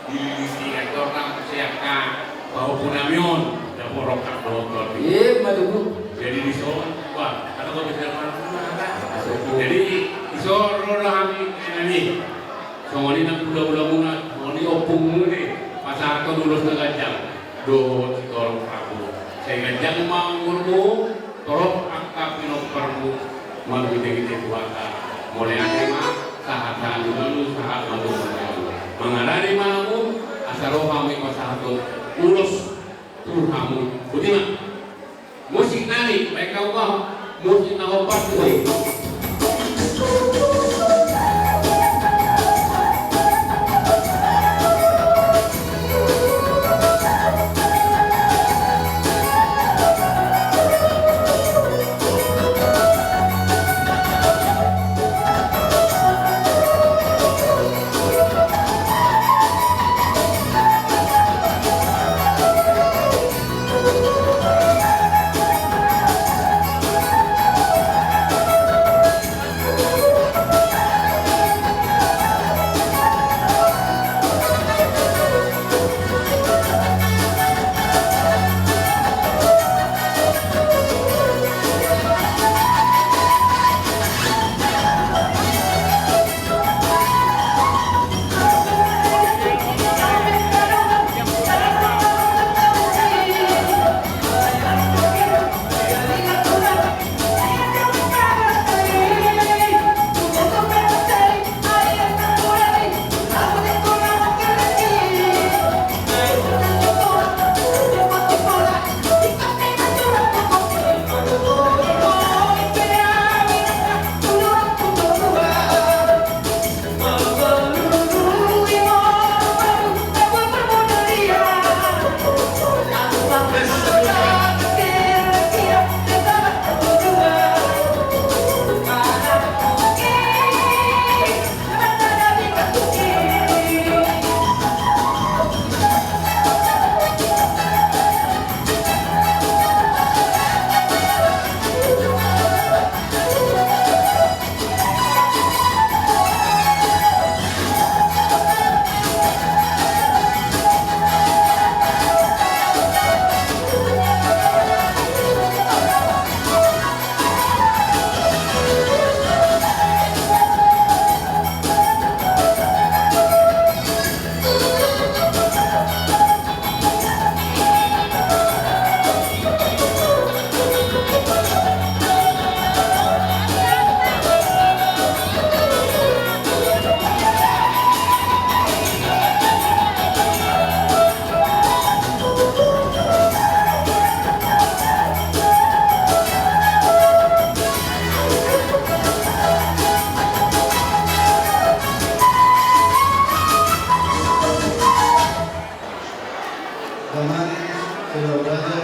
dililiti angka, angka pahompu nami on, dapot rongkap dohot. Ima tutu. Jadi dison, wah, ada kau bisa mana? Jadi dison ro do hami nami. Songon i nang hulahula muna, songon i ompungmu i, pasahathon ulos na ganjang. Dohot sitorop rambu. Sai ganjang ma umurmu, torop angka pinomparmu, marhite-hite Tuhanta. Mauliate ma, sahat-sahat ma, sahat ma tu. Mangarani ma hamu, asa ro hami pasahathon ulos tu hamu. Boti ma. Musik nami, baen hamu ma musik na hombar tu. Damang, Selaw Raja,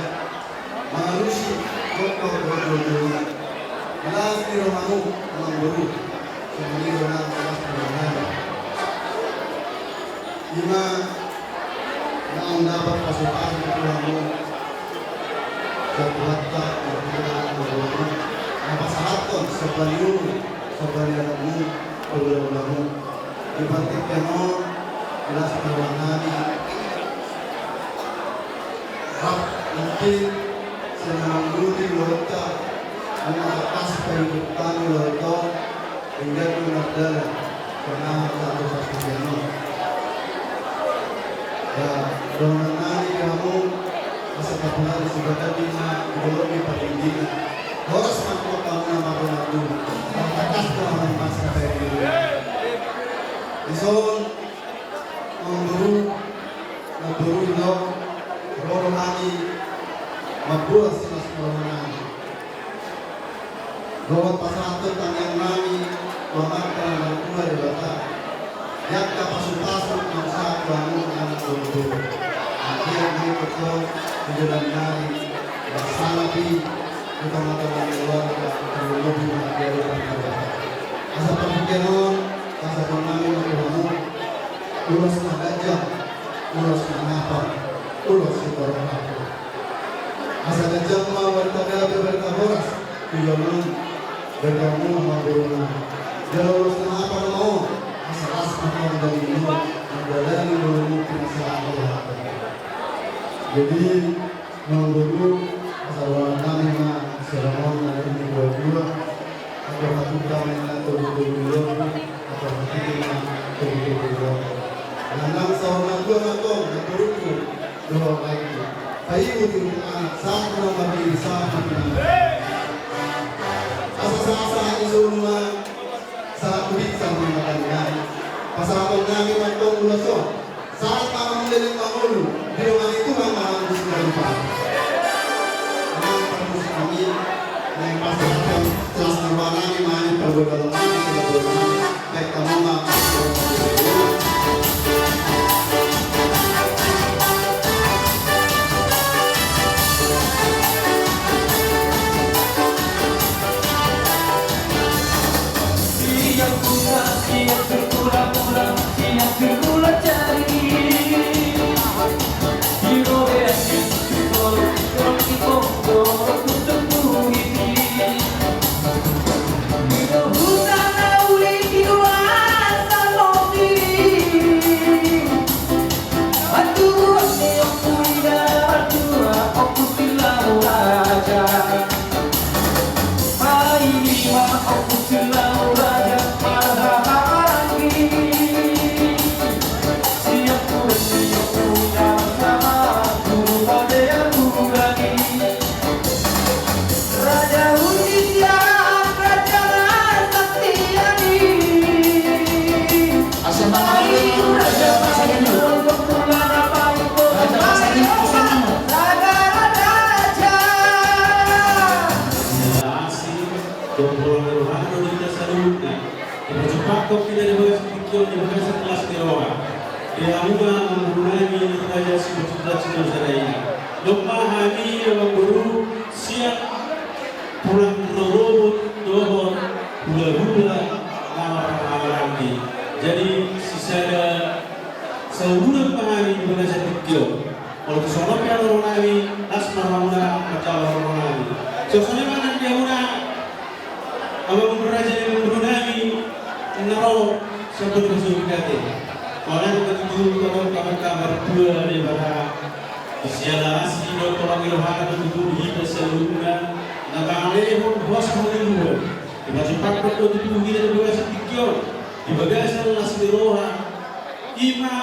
mangalusi, doktor, doktor, las ni rohamu, amangboru, songon i do nang las ni rohana. Ima, naung dapot pasupasu tu hamu, sian Tuhanta, marhite na pasahathon, somba ni uhum, somba ni adong, tu hulahulamu. Di partingkian on, las ni roha nami. Rap, mungkin, sai na mangurupi rohanta, nunga tangkas pahitupon hami roha i, denggan do mardalan, sonang satu satu jano. Ya, dohonon nami di hamu, asa tapuhari sibaga di na, di dolok ni parlinggiran. Horas ma tu hamu na marroha tu, tangkas do hamu masa pahitupon. Dison, Amangboru, amangboru, ro do hami mamboan silas ni roha nami. Dohot pasahathon tangiang nami tu Amanta na martua Debata. Di angka pasupasu naung sahat tu hamu, amangboru. Ia, ia, betul, di dalam nari, bersama di, di tengah-tengah keluarga, terlebih di keluarga. Asa partingkian on, asa pernah mengaku, ulos na ganjang, ulos na hapal, ulos si korang. Asa ganjang ma barita gabe, barita horas, tu joloan on, barita na mamboru na. Jala ulos na hapal ma on, asa las ma on dagingmu, mandalani ngolungmu tu masa na akan datang. Jadi, mamboru, asa dohonon nami ma, sian on na di dua dua, atau hatuta ma inna togu-togu ni lombu, atau hatuta ma togu-togu ni lombu. Nang saur matua ma tong, na turutku, dohot laengku. Paihuthut anak, sahat ma di, sahat ma di. Asa sahat-sahat ni solu ma, sahat tu binsan ma na tangihon. Pasahaton nami ma tong ulos on. Sahat ma hamu leleng mangolu, didongani Tuhan ma hamu siganup ari. Amang parmusik nami, naeng pasahathon las ni roha nami ma, pargogol nami, pargogol nami. Baik, hamu ma. Dipajumpangkon hita di bagasan tingki on di bagasan las ni roha. Di hamu ma amangboru nami, raja Simanjuntak Sinaga Sadari. Domma hami amangboru sian tulang rorobot dohot hulahula na marhahamaranggi. Jadi sisada sahuhulan ma hami di bagasan tingki on. Molo tung songon on pe roha nami, las ma rohamuna, marjaha roha nami. Songon i ma nang di hamuna, amangboru raja ni amangboru nami, na ro sian Boto Pasogit ate. Mauliate ma tutu, tongtong ma hita martua Debata. Siala asi dohot holong ni rohana ma tutu di hita saluhutna, na mangalehon hosa hangoluan. Dipajumpangkon do tutu hita di bagasan tingki on, di bagasan las ni roha. I ma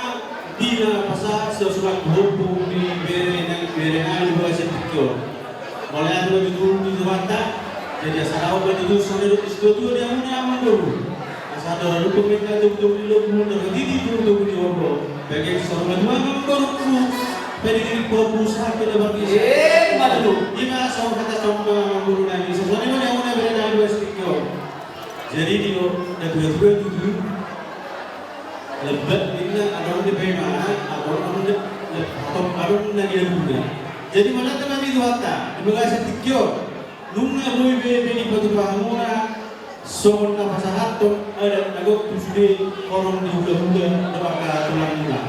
di na pasahat sian surat tu ompu ni bere nami, bere nami di bagasan tingki on. Mauliate ma tutu di Tuhanta. Jadi asa dao ma tutu songon na didok ni situatua di hamuna amangboru. Asa andorang tung pe togu-togu ni lombu, andorang titi togu-togu ni ombun. Bagian songon na tutu ma amangboru. Pede gini popu satu da bagi. Eh, ma tutu. I ma songon hata songon amangboru nami. Songon i ma di hamuna bere nami di bagasan tingki on. Jadi di na tua-tua tutu, lebbat ninna adong di pe ma, adong, adong di, adong na di aduna. Jadi mauliate ma di Tuhanta di bagasan tingki on. Nunga boi be, be dipatupa hamuna songon na pasahathon adat na gok tu sude horong ni hulahula dohot angka tulangmuna.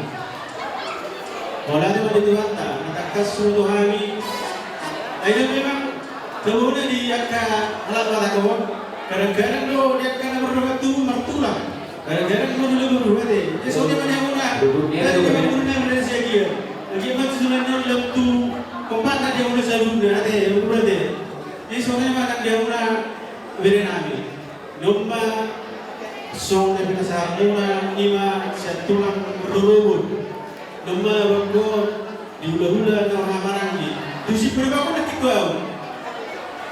Mauliate ma di Tuhanta, na tangkas huboto hami. Ai memang, sabotulna di angka halak Batak on, kadang-kadang do di angka na mardongan tubu martulang. Kadang-kadang do di lombu ate. Ia songon i ma di hamuna. Ruput dia. Tadi dia ruput. Memang guru na berada siagia. Lagi ma susunan na lam tu kompakna di hamuna saluhutna ate, ruput ate. Ia songon i ma nang di hamuna bere nami. Domma songon na pinasahatmuna i ma sian tulang rorobot. Domma na bangko di hulahula na marhahamaranggi. Tusi pura bangko na tiko au.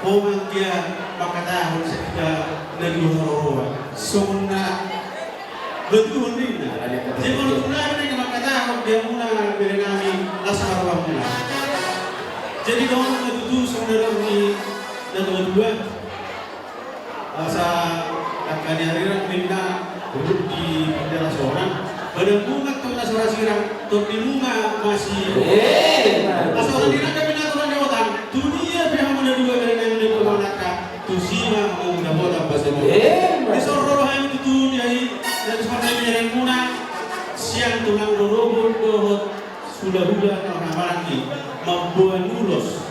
Ho ma anggia mangkatahon sian hita na di haroroan. Songon na batuhon ninna. Jadi molo tung laho na mangkatahon di hamuna bere nami las ma rohamuna. Jadi dohonon ma tutu songon na didok ni na tua-tua. Asa angka ni ariran ninna, duduk di pardalasonan, badan bunga tong na sora sirang, Tondi muna masih. Eh, asa ora di nangka pinaturan ni otang. Tu dia pe hamu na dua, bere nami na dua manangka. Tusi ma hamu dapotan basa dua. Eh, di son ro hami tutu di ai. Dari son hami bere muna. Sian tulang rorobot dohot hulahula na maranggi. Mamboan ulos.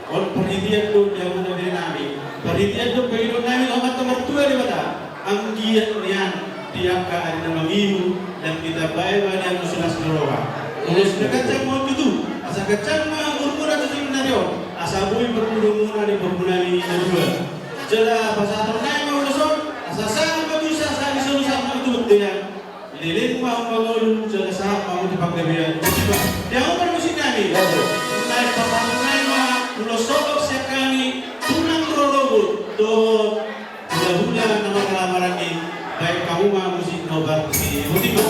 On parhitean do di hamu na bere nami. Parhitean do pangidoan nami tu Amanta Martua Debata. Anggiat nian di angka ari na mangihut, dan ditambai ma nian ulos ni roha. Ulos na ganjang ma on tutu, asa ganjang ma umurmuna tu tingki on, asa boi parpudumuna di parbunami na dua. Jala pasahaton nami ma ulos on, asa sahat ma tu sahat ni solu sahat ma tu bontean. Leleng ma hamu mangolu, jala sahat ma hamu tu panggabean. Di hamu parmusik nami. Naeng pasahaton nami ma ulos holong sian hami, tulang rorobot dohot hulahula na marhaha maranggi, baen hamu ma musik na huparmusik. Musik ma.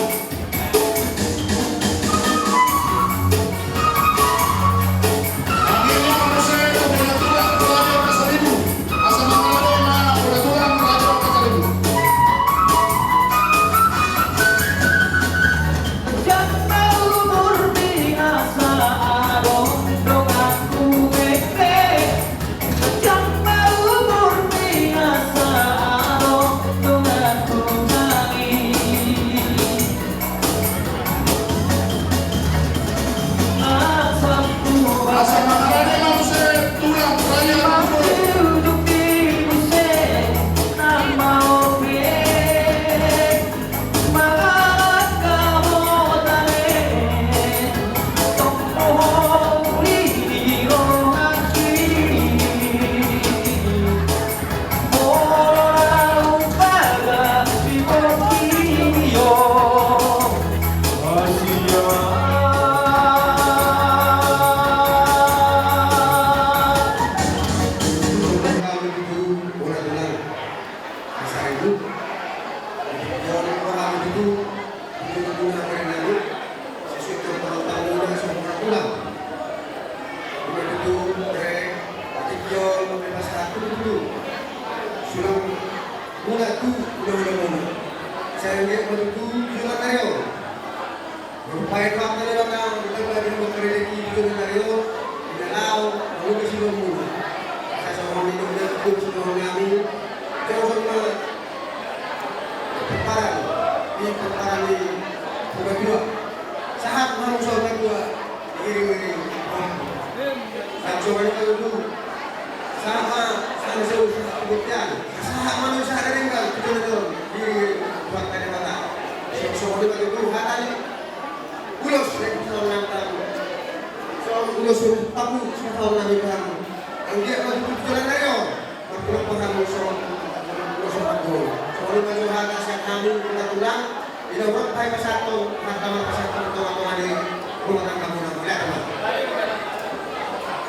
Ima tutu, bere, tingki on, bebas hak tutu. Sulang muna tu hulahula muna. Sai anggiat ma tutu, jolo nari on. Baen roha ma Debata, ditamba di hamu angka rejeki, jolo nari on. Di na laho, mangolu sulang muna. Asa songon i do na tutu, sulang nami. Jolo songon pomparan, di pomparan ni Purbatua. Sahat ma hamu saur matua, diiring-iring roha. Sahat songon i ma tutu. Sahat ma, sahat ma sahat tu bontean. Sahat ma na sahat na denggan, tu joloan on, diiring-iring roha tu Debata. Songon i ma tutu, hata ni ulos, ya, tu sahat nami. Songon ulos, paku, sahat nami tu hamu. Anggiat ma tutu tu joloan nari on. Marpulak ma hamu songon, songon, songon, songon i ma jo hata sian hami, tulang-tulang, di na hurang pasahathon, martama pasahathon, tonga-tonga ni rumah tangga muna, mauliate ma.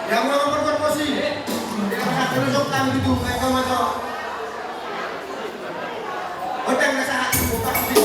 Di hamu na mamparporsi, di na pasahathon, di na hurang hami tutu, baen hamu ma jo. Gondang na sahat, buka hati.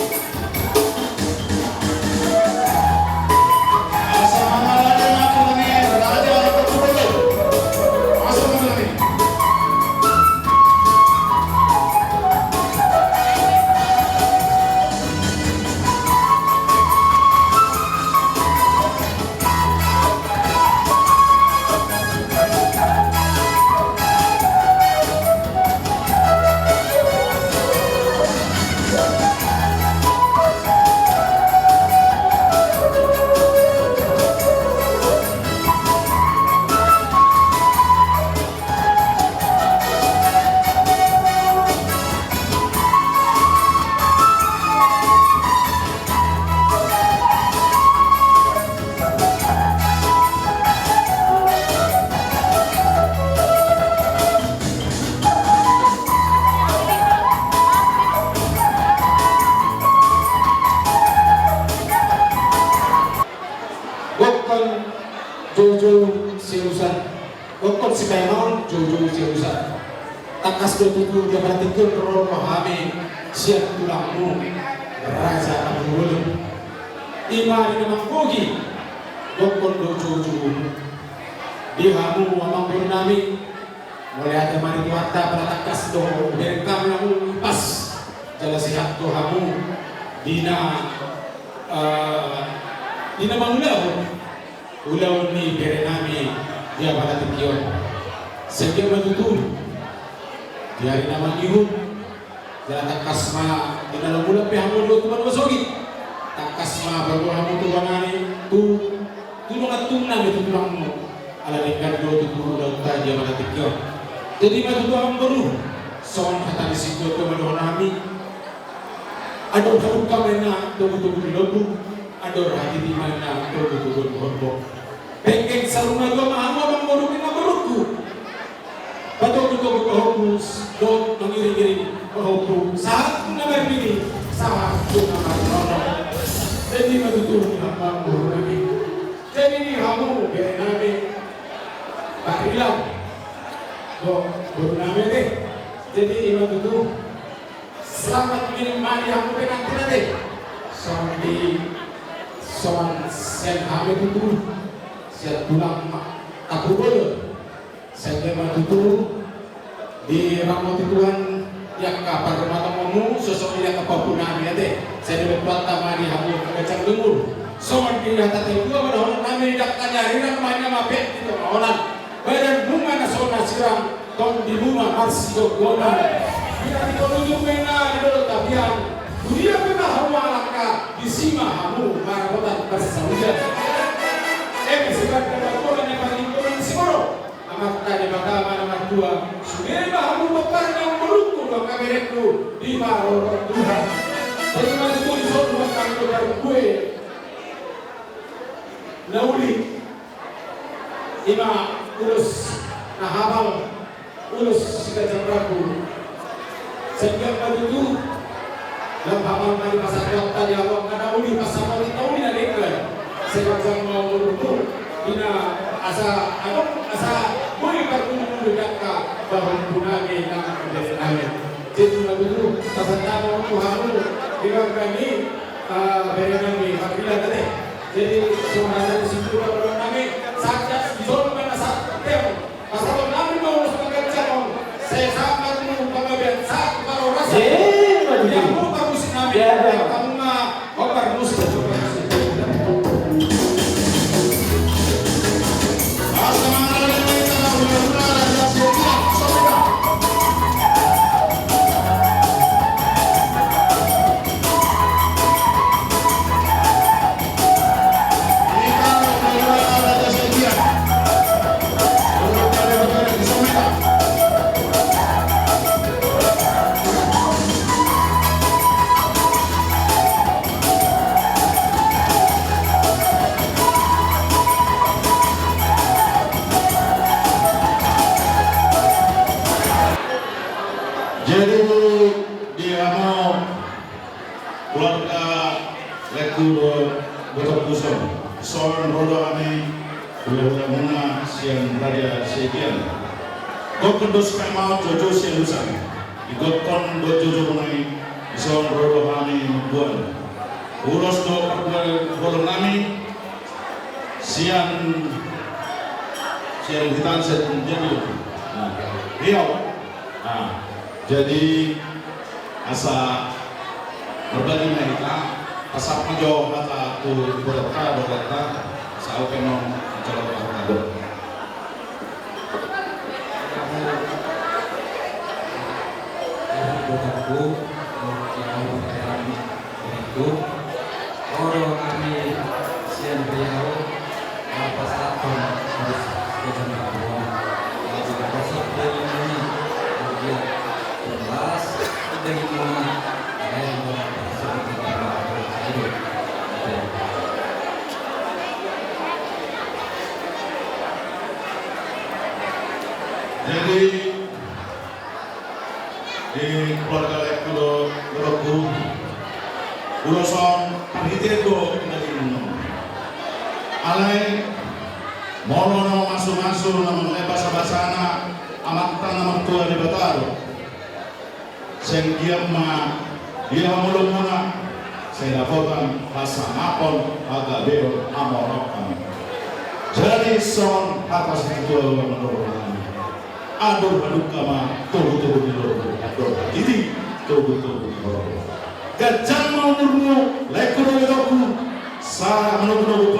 Gokhon joujou siusan. Gokhon sipaingaon joujou siusan. Tangkas do tutu di partingkian ro ma hami sian tulangmu Raja Abu Wulung. Ima di na manggohi, gokhon do joujou di hamu amang boru nami. Mauliate ma di Tuhanta, pala tangkas do hubereng hamu na umur, pas jala sehat do hamu di na, eh, Di na mangulahon ulaon ni berenami di apala tingki on. Sai anggiat ma tutu di ari na mangihut. Jala tangkas ma di na lam ulam pe hamu dohot tu banua sogit. Tangkas ma paboa hamu tu banua ni tu, tu dongan tungna be tu tulangmu. Ala denggan do tutu ulaonta di apala tingki on. Jadi ma tutu amang boru, songon hata ni sintua-tua ma dohononnami. Andor halumpang ma inna togu-togu ni lombu, andor hatiti ma inna togu-togu ni horbo. Penggeng saur matua ma hamu amang boru ni na borungku. Patogu-togu pahompu dohot mangiring-iring pahompu, sahat tu na marbini, sahat tu na marnono. Jadi ma tutu amang boru nami. Jadi di hamu berenami, Pak Rilau, bo, boru nami ate. Jadi i ma tutu, selamat minum ma di hamu pengantin ate. Songon di, songon sian hami tutu, sian tulang ma, Tampubolon. Sai anggiat ma tutu diramoti Tuhan di angka parrumatanggaonmu, songon i di angka pahompu nami ate. Sai diberkahi Tuhanta ma di hamu angka ganjang ni umur. Songon i di hata ni natuatua ma dohononnami, dangka ni ari na mangihut ma pe di tonga onan. Badanmu ma na so na sirang, tondimu ma marsigomgoman. Di na di tolu tu mena di dolok tapian. Dunia pe ma hamu mangalangka, disi ma hamu marapotan parsaulian. Eme sibahen na margogo na pangidoan ni sigoro. Amanta Debata ma na martua, sude ma hamu pomparan ni amang borungku dohot angka berengku di parorot Tuhan. Jadi ma tutu dison ma hamu parungkue na uli, i ma ulos na hapal, ulos siganjang rambu. Sai anggiat ma tutu lam hapal na dipasahat Tuhanta di hamu angka na uli, pasahaton na uli na denggan. Sai ganjang ma umurmu, di na asa adong, asa boi parpudi-pudi angka pahompu nami nang berenami. Jadi ma tutu pasahat ma tu hamu di bagasan ni, eh, berenami Pak Rilau ate. Jadi songon hata ni sintua ma dohononnami, sahat dison ma na sahat. Pasahatonnami ma ulos pangganjang on, sai sahat ma tu panggabean, sahat tu parhorasan. Eh, ma tutu. Di hamu parmusik nami, ya, ya. Di hamu ma, oh, parmusik. Jadi di hamu keluarga laengku dohot borungku, dison ro do hami hulahula muna sian Raja Siagian. Gokhon do sipaimaon, joujou sialusan. Digokhon do joujou muna i, dison ro do hami mamboan ulos dohot parbue bolon nami sian, sian hita, sian dia, dia. Nah, Riau. Nah, jadi asa marbagi ma hita, pasahat ma jo hata tu iboto ta, dohot ta, asa au pe annon manjalo hata do. Ibotoku, ibotoku, ibotoku. Ro do hami sian Riau, marpasahathon ulos siganjang rambu on. Jadi pasahat dagingmuna, anggiat tumpas dagingmuna, baen ma parsaulian. Jadi, di keluarga laengku dohot borungku, ulos on parhitean do dagingmuna. Alai molo na mamasu-masu, na mangulahon basa-basana, Amanta na martua Debata do. Sai anggiat ma di hamuna, sai dapotan hasangapon, hagabeon, hamoraon. Jadi songon hata ni sintua ma dohononnami. Andor halumpang ma togu-togu ni lombu, andor hatiti togu-togu ni horbo. Ganjang ma umurmu, laengku dohot ibotoku, sai manogu-nogu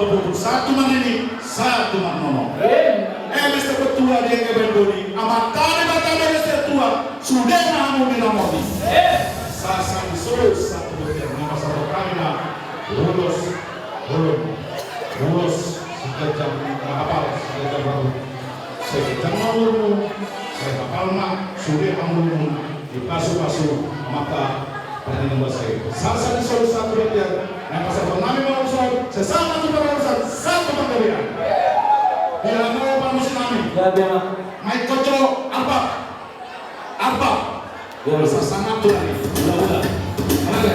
Namoti. Sahat solu sahat tu bontean, na pasahathon hami ma ulos, ulos, ulos siganjang na hapal, siganjang rambut. Sai ganjang ma umurmu, sai hapal ma sude hamu umurmu, dipasupasu Amanta Pardenggan Basa i. Sahat solu sahat tu bontean, na pasahathon hami ma ulos on, sai sahat ma tu parhorasan, sahat tu panggabean. Di hamu parmusik nami. Gabe ma. Main kocok, arpa. Arpa. Yo, sasana tu lagi. Udah, udah. Oke.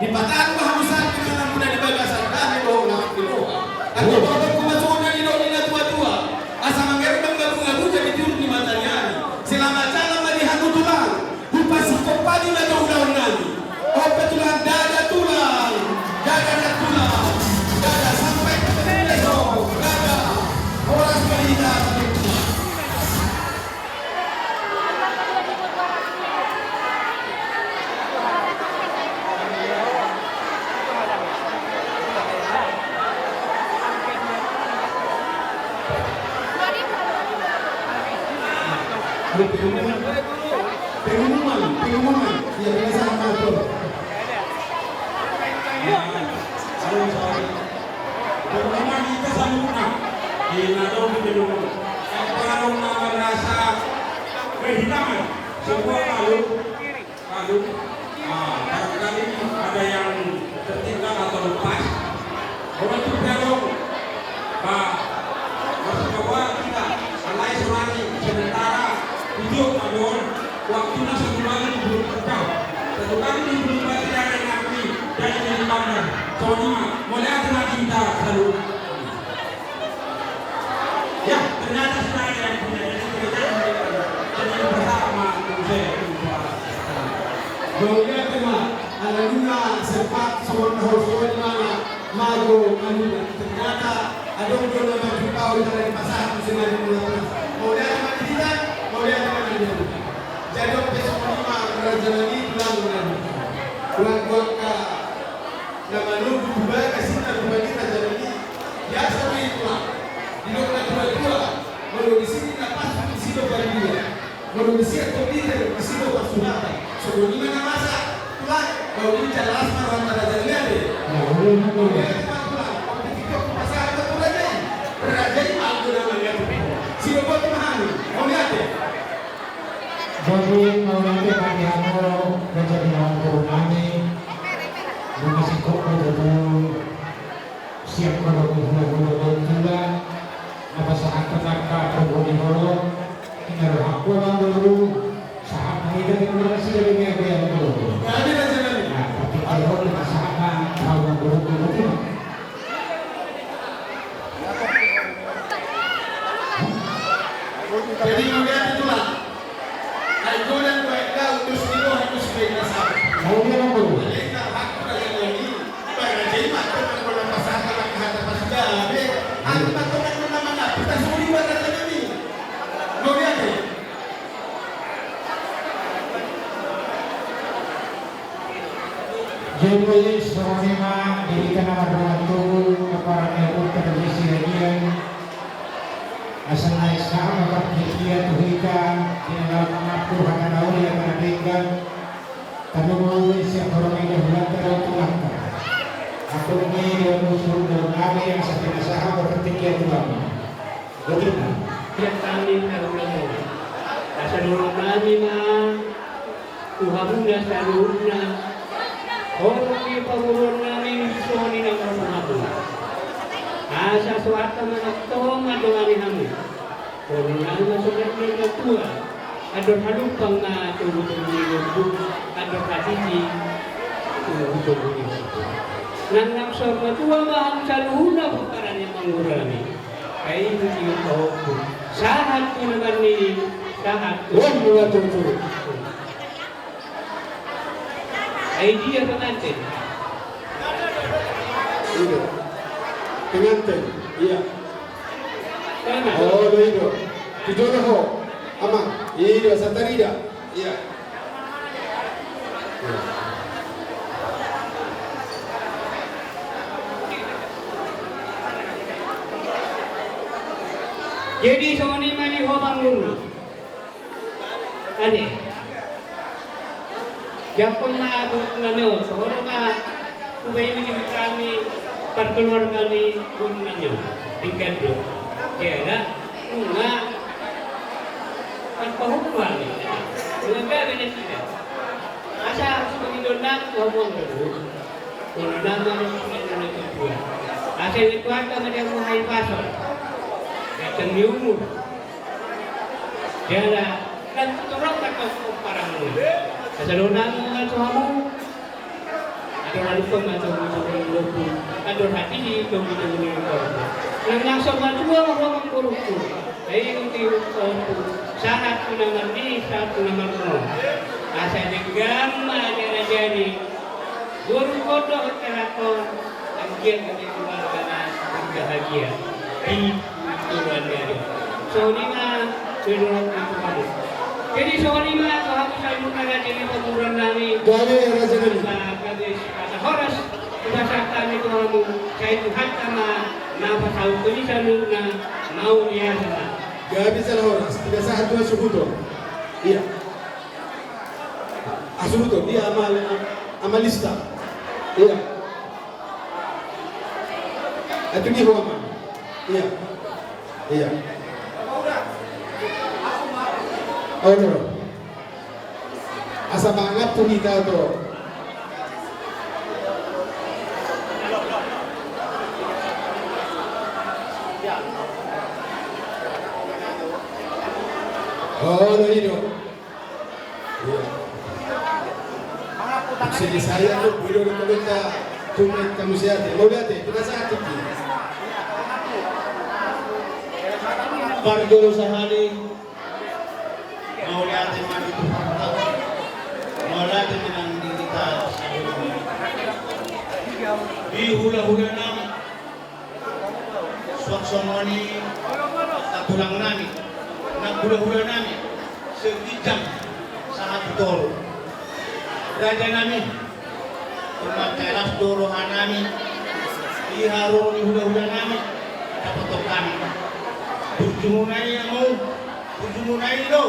Dipatahan ma hamu sangkir na muna di bagasan dame dohot na mangkiroha. Anggo dohot humasuk na nidok ni na tua-tua, asa mangerbang gabunga-bunga di tiur ni mata ni ari. Selamat jalan ma di hamu tulang. Hupasingkop hami ma jo ulaon nami. Ope tulang, dadah tulang. Dadah, dadah tulang. Dadah sampai ketemu besok. Dadah. Horas ma di hita. Pengumuman, pengumuman. Ya, biasa apa tuh? Ya, halo, sorry. Pengumuman kita saluhutna. Di nadong di gedung. Yang pengadong nama rasa kehilangan sebuah kalung. Lalu, ah, barangkali ada yang tertinggal atau lepas. Orang tu biarong, bah, masih bawa kita, alai sonari sementara tujuh tahun, waktu nasa kembali belum terjauh. Satu kali belum pasti ada yang ngakui dan yang dilamar. Soalnya, mulai ada lagi kita selalu. Ya, ternyata sudah ada yang punya. Jadi, kita jangan, jadi bersama, saya lupa. Mauliate ma, ala nunga sempat Songon na hos songon i ma na mago manungga. Ternyata adong do na manjumpa on cara dipasahat tu sinari mula. Mauliate ma di hita, mauliate ma di hita. Jadi on pe songon i ma raja nami tulang nami. Tulang tu angka na manunggu tu bagas i na rupa ni raja nami. Biasa do i tulang. Didok na tua-tua, molo di sini na pasu, di sini do paridia. Molo di sini do pinter, di sini do pasuhatan. Songon i ma na masa, tulang, molo i jelas ma rohanta raja nami ate. Mauliate ma tulang, molo di sini do pasahat ma tu raja i. Raja i ma anggo na mangatur. Sidoboto ma hami, mauliate. Jadi mauliate ma di hamu raja ni amangboru nami. Nunga singkop ma tutu. Siap molo di hula-hula bontula. Na pasahathon angka tubu ni holong. Ina rohangku amangboru. Sahat ma hita di mula sida di mea bea ni holong. Kami raja nami. Nah, tapi kalau kita sahat ma amangboru bontula. Jadi mauliate tulang. Ai godang do aek laut, dos ni roha, dos ni aek na saut. Mauliate ma tulang. Jadi na hakku na jadi ni, baraja i ma tulang, molo pasahat ma hata pasuda be. Aku ma tulang na mangatur, tasuri baraja nami. Mauliate. Jadi songon i ma di hita na mardongan tubu, aparan ni ompunta Raja Siregar. Asa naeng sahat ma partingkian tu hita, di na laho mangatur hata na uli hata na denggan. Tapi molo siap horong ida hulanta dohot tulangta. Akhirna dia musuh dalam kami asa pinasahat ma partingkian tu kami. Betul kan? Siap kami na ulang. Asa dohononnami ma tu hamuna saluhutna. Horong ni pamoruonnami songon i na mardongan tubu. Asa soatta manang tong mandongani hamu. Horong nami ma songon na tua. Andor halumpang ma togu-togu ni lombu. Andor hatiti togu-togu ni lombu. Nang nang saur matua ma hamu saluhutna pomparan ni amangborunami. Ai di pahompu. Sahat tu na marnini, sahat tu. Wah, mula tutu. Ai dia pengantin? Ido. Pengantin. Iya. Mana? Oh, do ido. Di jolo ho. Amang. Ido, satarida. Iya. Iya. Jadi songon i ma di ho amangboru. Ate. Jangkon ma boru nami on, songon i ma hubaen i di hami parkeluarga ni boru nami on. Tingkat do. Jala nunga marpahompu hami. Nunga gabe nasida. Asa suka didonang tu hamu angka boru. Boru nami on suka didonang tu tua. Asa di tua angka ma di hamu hahipason. Ganteng ni umur. Jala, dan torop ma tu pomparanmu. Asa dohonon nami ma tu hamu. Andor halumpang ma togu-togu ni lombu. Andor hatiti togu-togu ni lombu. Nang nang saur matua ma ho amangborungku. Ai di ho amangborungku. Sahat tu na marnini, sahat tu na marnono. Asa denggan ma jala jadi. Boru kondo hot kalakon, anggiat gabe keluarga na berbahagia di keluarga. Songon i ma, songon i ma tu hamu. Jadi songon i ma tu hamu saluhutna raja ni pamoruon nami. Gabe raja nami. Asa gabe asa horas, hupasahat hami tu hamu, sai Tuhanta ma na pasahathon i saluhutna, mauliate ma. Gabe jala horas, pinasahat tu hasuhuton. Iya. Hasuhuton, dia ama, ama Lista. Iya. Itu dia ho ama. Iya. Iya. Oh, no. Asa mangat tu hita tu. Oh, no, ido. Iya. Sini saya tu, beliau tu kita cuma kamu sehat. Mauliate, kita sehat tu. Pargolo sahali. Mauliate ma di Tuhanta. Mauliate ma nang di hita. Di hula-hula nami, suang songon i angka tulang nami, nang hula-hula nami, seginjang sahat tu toru. Raja nami, marlas do roha nami, di haroro ni hula-hula nami, dapothon hami. Burjumuna i hamu, burjumuna i do,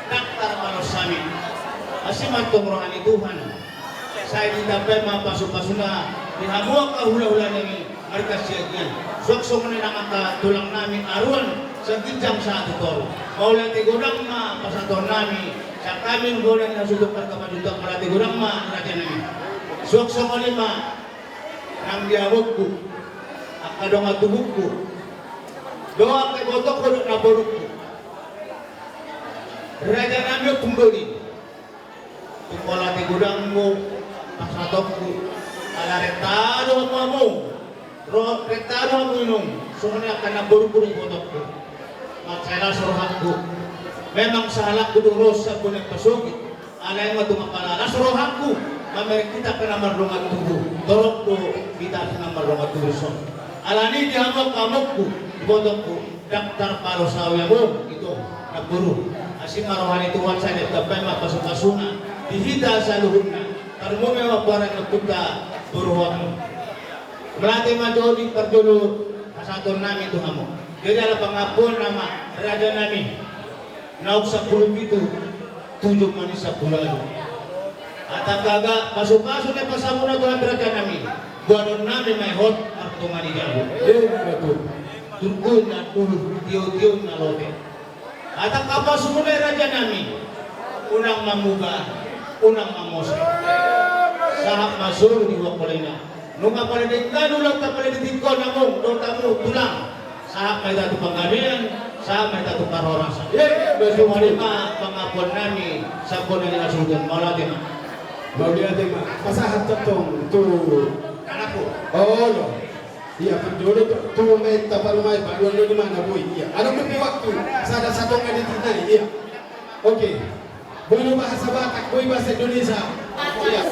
ndang tarbalos hami. Asi ma antong roha ni Tuhan. Sai ditambai ma pasu-pasuna di hamu angka hula-hula nami marga Siagian. Suang songon i nang angka tulang nami Aruan, seginjang sahat tu toru. Mauliate godang ma pasahaton nami, sian hami godang na sutuk marga Panjuntak, mauliate godang ma raja nami. Suang songon i ma nang di amongku, angka dongan tubungku, dohot angka ibotongku dohot namborungku. Raja nami, Ompung Dodi. Tung mauliate godang ma pasahatonku, ala renta do hamu among, ro renta do hamu inong, songon i angka namborungku dohot ibotongku. Mansai las rohangku. Memang sahalakku do ro sian bona pasogit. Alai ma tung apala las rohangku, mamereng hita pe na mardongan tubu. Torop do hita na mardongan tubu dison. Alani di hamu angka amongku, ibotongku, ndang tarbalos ahu i among, ito, namboru. Asi ma roha ni Tuhan, sai ditambai ma pasu-pasuna di hita saluhutna. Tarlumobi ma boaran ni ompunta boru Hotang. Mauliate ma jo di parjolo pasahaton nami tu hamu. Jadi ala pangampuon nama raja nami. Naung sampulu pitu, tujuh mani sampulu alu. Ata gaga pasu-pasu na pasahatonmuna tu hami raja nami, boanon nami ma i hot martonga ni jabu. Emma tutu. Turpuk na dulu, tio-tio na lote. Ata pasu-pasumuna i raja nami, unang mamuga, unang mangose. Sahat ma solu di huakolina. Nunga pala denggan ulaonta pala di tingki on among dohot hamu tulang. Sahat ma hita tu panggabean, sahat ma hita tu parhorasan. Songon i ma pangampuon nami sian bona ni hasuhuton. Mauliate ma. Mauliate ma. Pasahat tong tu anakku. Olo. Ia, parjolo tu, tu meta parumaen, paduan do di mana boi. Ia, adong dope waktu sada satonga detik nai. Ia. Oke. Boi do bahasa Batak, boi bahasa Indonesia. Ia.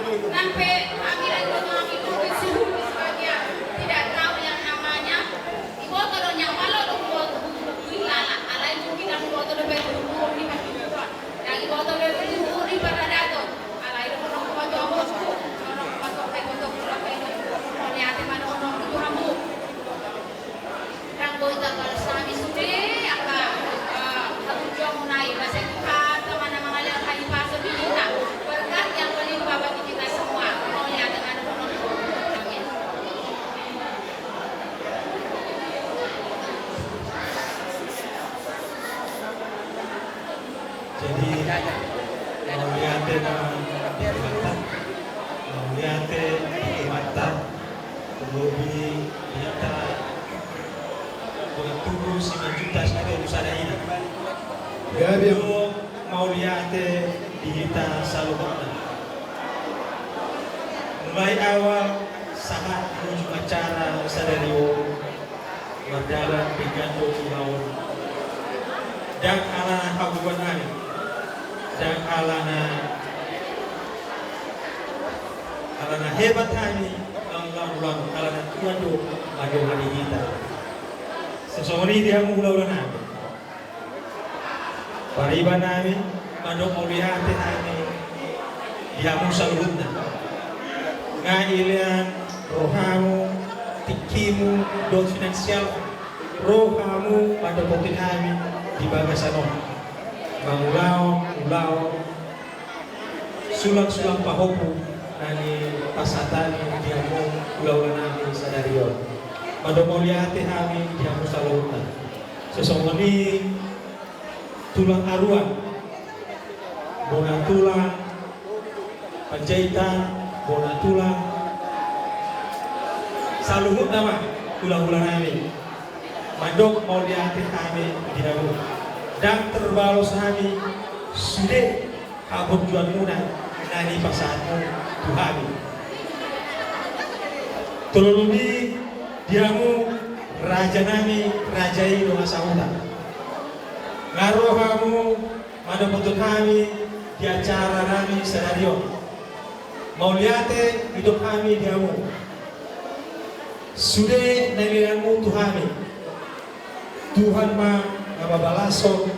Nang pe hami, ai boto hami, mungkin suhut sebagian tidak tahu yang namanya. Iboto do nyawa lo do buat buat lala, alai mungkin aku boto do baik buat di pagi buat. Yang iboto do buat di paradaton, alai do boto buat buat. Kalau buat buat buat buat buat. Mauliate ma dohonon tu hamu. Ndang boi tarbalos hami sude angka, eh, haburjuonmuna i, asa Tuhan ma na mangalehon hahipason di hita. Berkat yang melimpah bagi kita semua. Mauliate ma dohonon. Amin. Jadi, mauliate ma di Tuhanta, mauliate ma di Tuhanta, lobi di hita, dongan tubu Simanjuntak Siagian Sada Ina. Mauliate di hita saluhutna. Mulai awal sahat ujung acara sadari on. Mardalan pinggan do ulaon. Ndang alana hagogoon hami. Ndang alana, alana hebat hami. Alana ulaon, alana Tuhan do mandongani hita. Songon i di hamu hulahula nami. Pariban nami, mandok mauliate hami di hamu saluhutna. Nga ilean rohamu, tingkimu, dohot finansial, ro hamu mandapothon hami di bagasan on. Mangulahon ulaon sulang-sulang pahompu na nipasahat hami di hamu hulahula nami sadari on. Mandok mauliate hami di hamu saluhutna. Songon i tulang Aruan. Bona tulang, Panjaitan, bona tulang, saluhutna ma hulahula nami, mandok mauliate hami di hamu. Ndang tarbalos hami sude haburjuonmuna na nipasahatmu tu hami. Tarlumobi di hamu raja nami, raja i dongan sahuta. Nga ro hamu mandapothon hami di acara nami sadari on. Mauliate didok hami di hamu. Sude na nilehonmu tu hami, Tuhan ma na mabalashon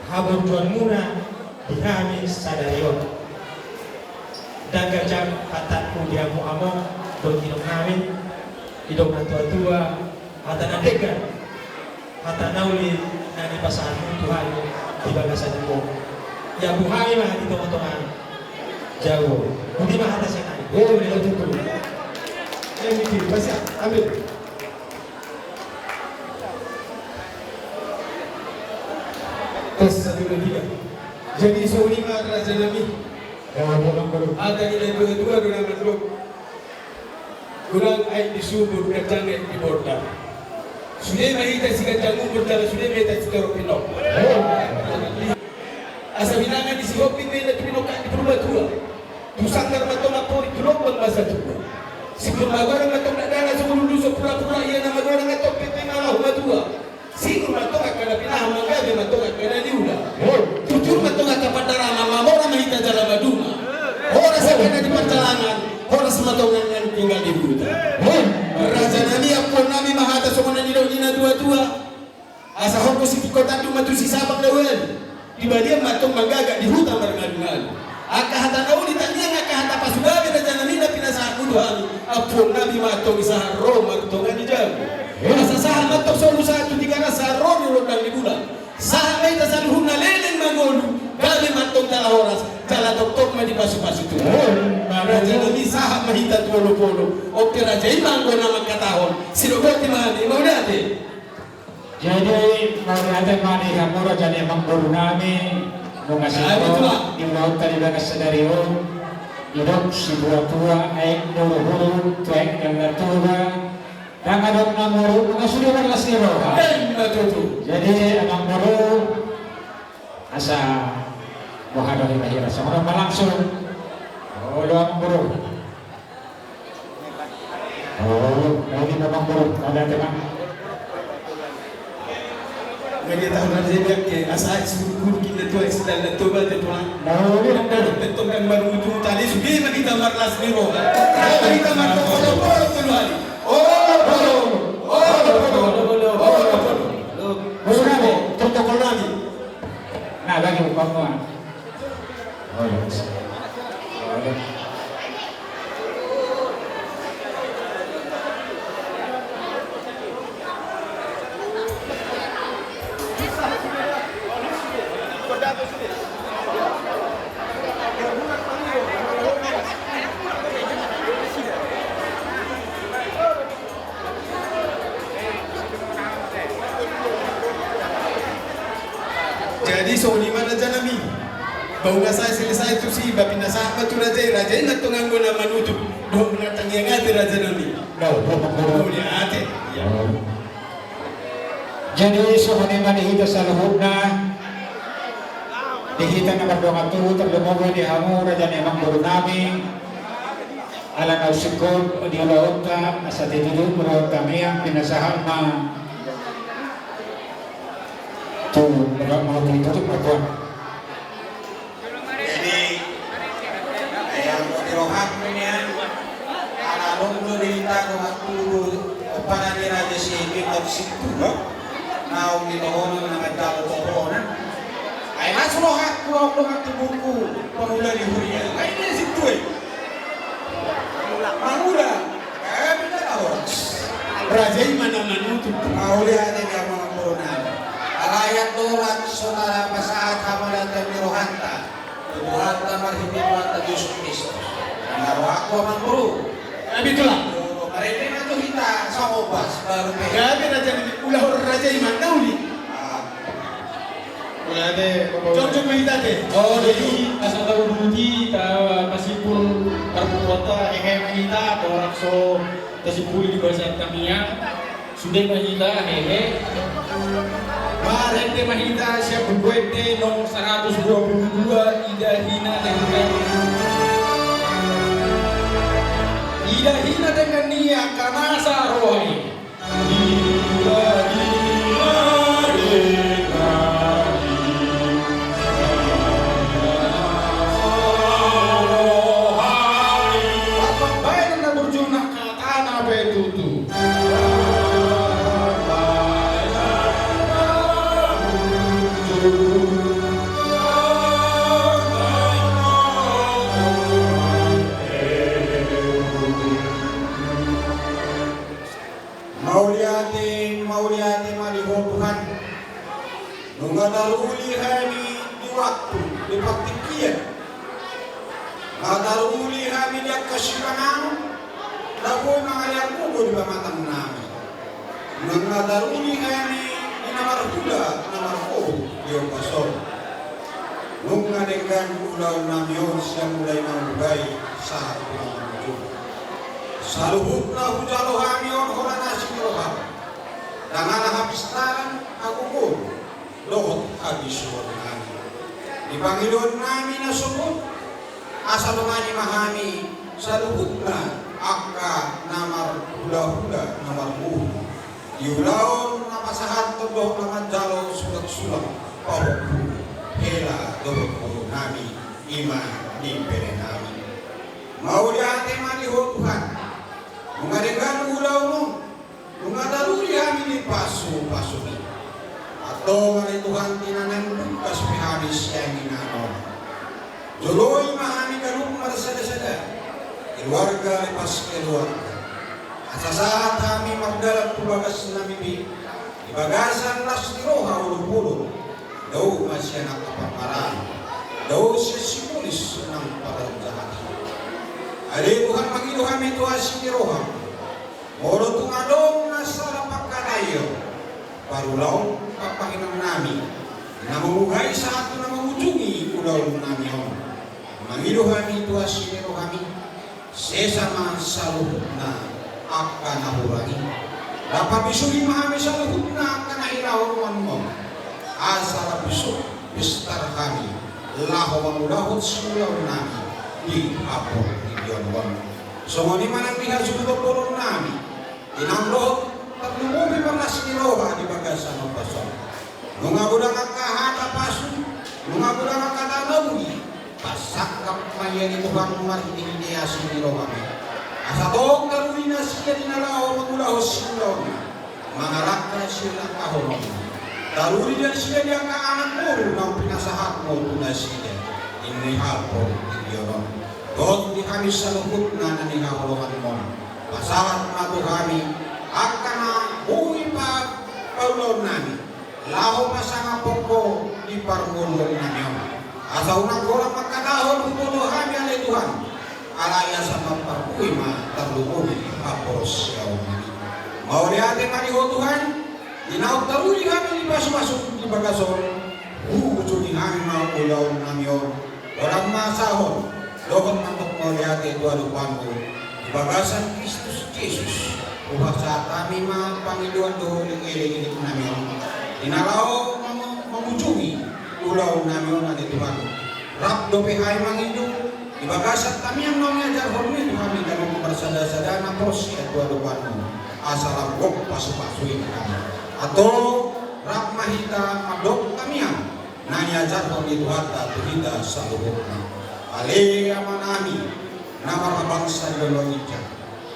haburjuonmuna di hami sadari on. Ndang ganjang hatangku di hamu amang dohot inong nami, didok na tuatua, hata na denggan, hata na uli na nipasahatmu tu hami di bagasan on. Jabu hami ma di tongatonga. Jabu. Boti ma hata sian hami. Oh, iya, betul. Yang bikin, pasti ambil. Tes, satu, dua, tiga. Jadi, songon i ma raja nami. Ya, bolang, bolang. Hata ni natuatua do na mandok. Godang aek di sumur, ganjang aek di bondar. Sude ma hita siganjang umur, jala sude ma hita sitorop inong. Asa bilangan ni Sihombing ma inna tu Pinongkak di Purbatua. Tu sanggar ma tong ampori, tu lombang ma satua. Siput magodang ma tong dakdanak, songululuso purapura, ia na magodang antong pe pe ma laho matua. Sinur ma tong angka na pinahan, manggabe ma tong angka na niula. Jujur ma tong angka pandaraman, mamora ma hita jala maduma. Horas angka na di parjalangan, horas ma tong angka tinggal di huta. Raja nami, ampuon nami ma hata songon na nidok ni natuatua. Asa horbo sitingko tanduk ma tusi sabang na ualu. Di balian ma tong manggagak, di huta marngalungalu. Angka hata na uli tangiang, angka hata pasupasu, raja nami, na pinasahatmu tu hami. Ampuon nami ma antong, sahat ro martonga ni jabu. Asa sahat ma antong solu sahat tu Tigaras, sahat ro di rondang ni bulan. Sahat ma hita saluhutna leleng mangolu, gabe ma antong jala horas, jala tongtong ma dipasupasu Tuhan. Raja nami, sahat ma hita tu olopolo. On pe raja i ma anggo na mangkatahon. Sidok boti ma hami, mauliate. Jadi, mauliate ma di hamu raja ni amangboru nami, nunga singkop di ulaonta di bagas sadari on, didok situatua, aek ni uruhuru tu aek ni Allan Toba, ndang adong na muruk, nunga sude marlas ni roha. Jadi, amangboru, asa boha do hira-hira, songon on ma langsung. Olo, amangboru. Oh, na uli ma amangboru, mauliate ma. Media tahu nanti dia ke asa sungguh kita tu es dan tu batu tu. Na uli ma amangboru. Betul kan baru itu tadi sudah ma hita marlas ni roha. Kita marlas ni roha. Oh, oh, oh, oh, oh, oh, oh. Boru nami, protokol nami. Nah, bagi umpama. Jadi songon i ma raja nami. Bau na sae selesai tusi, ba pinasahat ma tu raja i, raja i ma tong anggo na manutup dohot na tangiang ate raja nami. Mauliate. Jadi songon i ma di hita saluhutna, di hita na mardongan tubu, tarlumobi di hamu raja ni amangboru nami. Ala naung singkop di ulaonta, asa tutup ulaonta, mian pinasahat ma tu, mau tutup ma tuan. Jadi, eh, anggo di rohangku nian, ala adong do di hita dongan tubu, ompara ni raja si Pintor Sintu do. Naung ditohonon na manjalo tohonan. Ai las rohangku, adong dongan tubungku, pangula di huria. Ai dia Sintu i. Mangula. Eh, beda na horas. Raja i ma na manutup. Mauliate di amangboru nami. Alai andorang so tapasahat hamu na tanda ni rohanta. Tuhanta marhite Tuhanta Jesus Kristus. Nunga ro hamu amangboru. Gabe tulang. Marende ma tu hita sahombas baru pe. Gabe raja nami, ulahon raja i ma na uli. Ah. Ate, Bapak. Jom, jom, ma hita, ate. Oh, jadi, asa tau dulu di, ta, pasimpul parpunguanta, hehe, ma hita, borat so tasimpuli di bagasan tangiang. Sude ma hita, hehe. Marende ma hita, siap buku ende, nomor seratus dua puluh dua, Ida Hina denggan. Ida Hina denggan ni angka na saroha i. Baenan na burju na hatana pe tutu. Mauliate, mauliate ma di Ho Tuhan. Nunga taruli hami di waktu, di partingkian. Nunga taruli hami di angka sipanganon, na boi mangalean gogo di pamatangnami. Nunga taruli hami di na marhula, na marhohot di ombas on. Nunga denggan ulaonnami on sian mulai na umbahen sahat tu na mangujungi. Saluhutna hujalo hami on holan asi ni roham. Ndang ala hapistaran, hagogoon dohot habisuhonnami. Di pangidoannami na sogot, asa dongani ma hami saluhutna angka na marhulahula, na marboru. Di ulaon na pasahathon dohot na manjalo sulangsulang pahompu hela dohot bohunami, i ma niberenami. Mauliate ma di Ho Tuhan. Nunga denggan ulaon on. Nunga taruli hami di pasupasumi. Antong ale Tuhan, di na naeng bungkas pe hami sian inganan on. Joloi ma hami ganup marsadasada, keluarga lepas keluarga. Asa sahat hami mardalan tu bagasnami be, di bagasan las ni roha, olopolop. Dao ma sian angka parmaraan, dao sian sibolis nang parjahat. Ale Tuhan, mangido hami tu asi ni roham. Molo tung adong na sala pangkataion, parulaon pambahenannami, na mamuhai sahat tu na mangujungi ulaonnami on. Mangido hami tu asi ni rohami, sesa ma saluhutna angka na hurang i. Rap habisuhi ma hami saluhutna angka na hinaholonganmon. Asa rap bisuk bistar hami laho mangulahon siulaonnami di haportibion on. Songon i ma nang di hasuhuton bolonnami, di naung dohot tarlumobi marlas ni roha di bagasan ombas on. Nunga godang angka hata pasu, nunga godang angka hata na uli, pasangkap ma ia di Tuhan marhitehite asi ni rohami. Asa tong taruli nasida di na laho mangulahon siulaonna, mangalangka siulahononna. Taruli nasida di angka anak boru naung pinasahatmu tu nasida di na hapor di dia on. Dohot di hami saluhutna na hinaholonganmon, pasahat ma tu hami angka na boi pa, paulaonnami, laho pasangaphon Ho di parngoluonnami on. Asa unang holan mangkatahon huboto hami ale Tuhan, alai asa marparbue ma tarlumobi haporseaonnami. Mauliate ma di Ho Tuhan, di naung taruli hami di pasupasu di bagas on, huujungi hami ma ulaonnami on. Holan ma sahon dohot mandok mauliate tu adopanmu di bagasan Kristus Jesus. Hupasahat hami ma pangidoan dohot elekeleknami on, di na laho mangujung-, mangujungi ulaonnami on ale Tuhan. Rap dope hami mangido di bagasan tangiang naung iajarhonmi tu hami ganup marsadasada na porsea tu adopanmu, asa lam gok pasupasu i hami. Antong rap ma hita mandok tangiang na niajarhon ni Tuhanta tu hita saluhutna. Ale Amanami na marhabangsa di banua ginjang,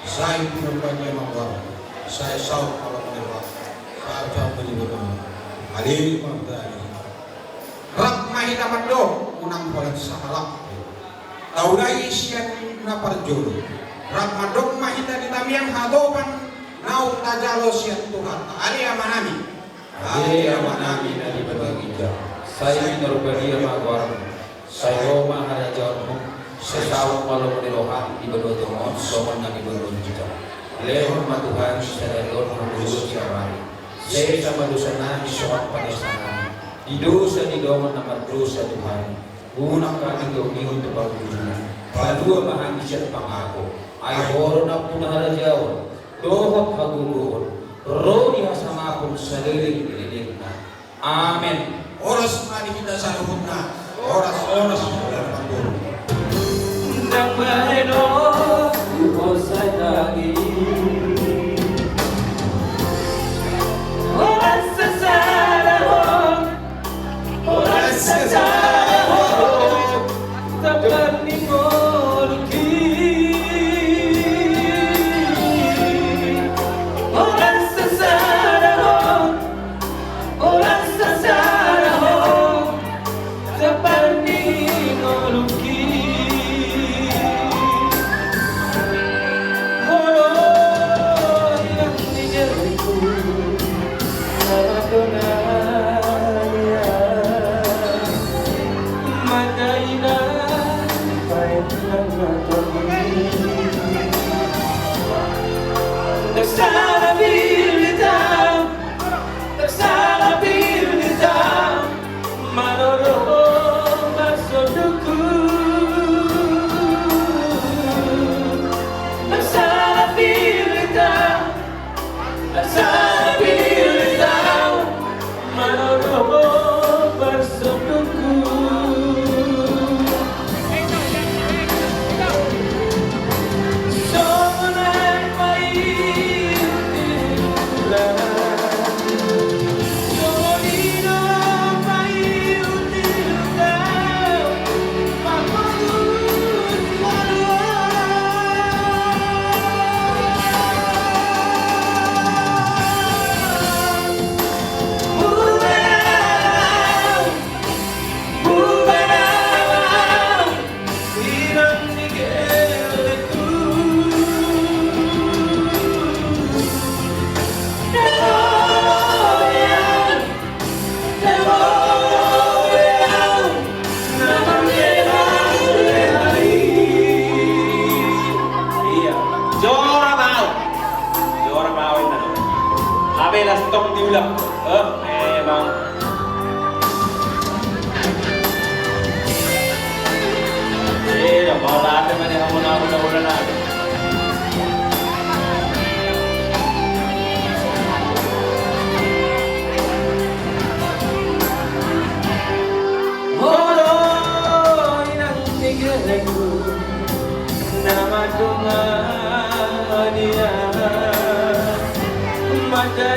sai pinarbadia ma goarmu, sai saut ma lomo ni roham, sai saut ma di banua. Ale Martani, rap ma hita mandok, unang holan sahalak taulahon sian na parjolo. Rap mandok ma hita di tangiang hatopan naung tajalo sian Tuhanta. Ale Amanami. Ale Amanami na di banua ginjang, sai pinarbadia ma goarmu, sai ro ma harajaonmu, sai saut ma lomo ni roham di banua tonga on songon na di banua ginjang. Lehon ma tu hami sadari on hangoluan siapari. Sesa ma dosanami songon panesanami Di dosa ni dongan na mardosa Tuhan, unang hami togihon tu pangunjunan. Palua ma hami sian pangago. Ai Ho do nampuna harajaon dohot hagogoon, ro di hasangapon saleleng ni lelengna. Amen. Horas ma di hita saluhutna. Horas, horas. Ndang bahen Ho tu ho sada i. Horas sasada Ho. Horas sasada Ho. Tampar ni ngolungki. Horas sasada Ho. Horas sasada Ho. Tampar ni ngolungki. Molo inang ni gerekku, na mandongani au, mata inang baen nang na torus. Ndang sala pillit au. Ndang sala pillit au, manorohon parsondukku. Ndang sala pillit au, ndang sala pillit au, manorohon parsondukku. Ia, jora mau. Jora mau inna. Hape las tong diulang. Eh, memang. Eh, da mau late mani hamu na ulang-ulang. Molo inang ni gerekku, na mandongani au, mata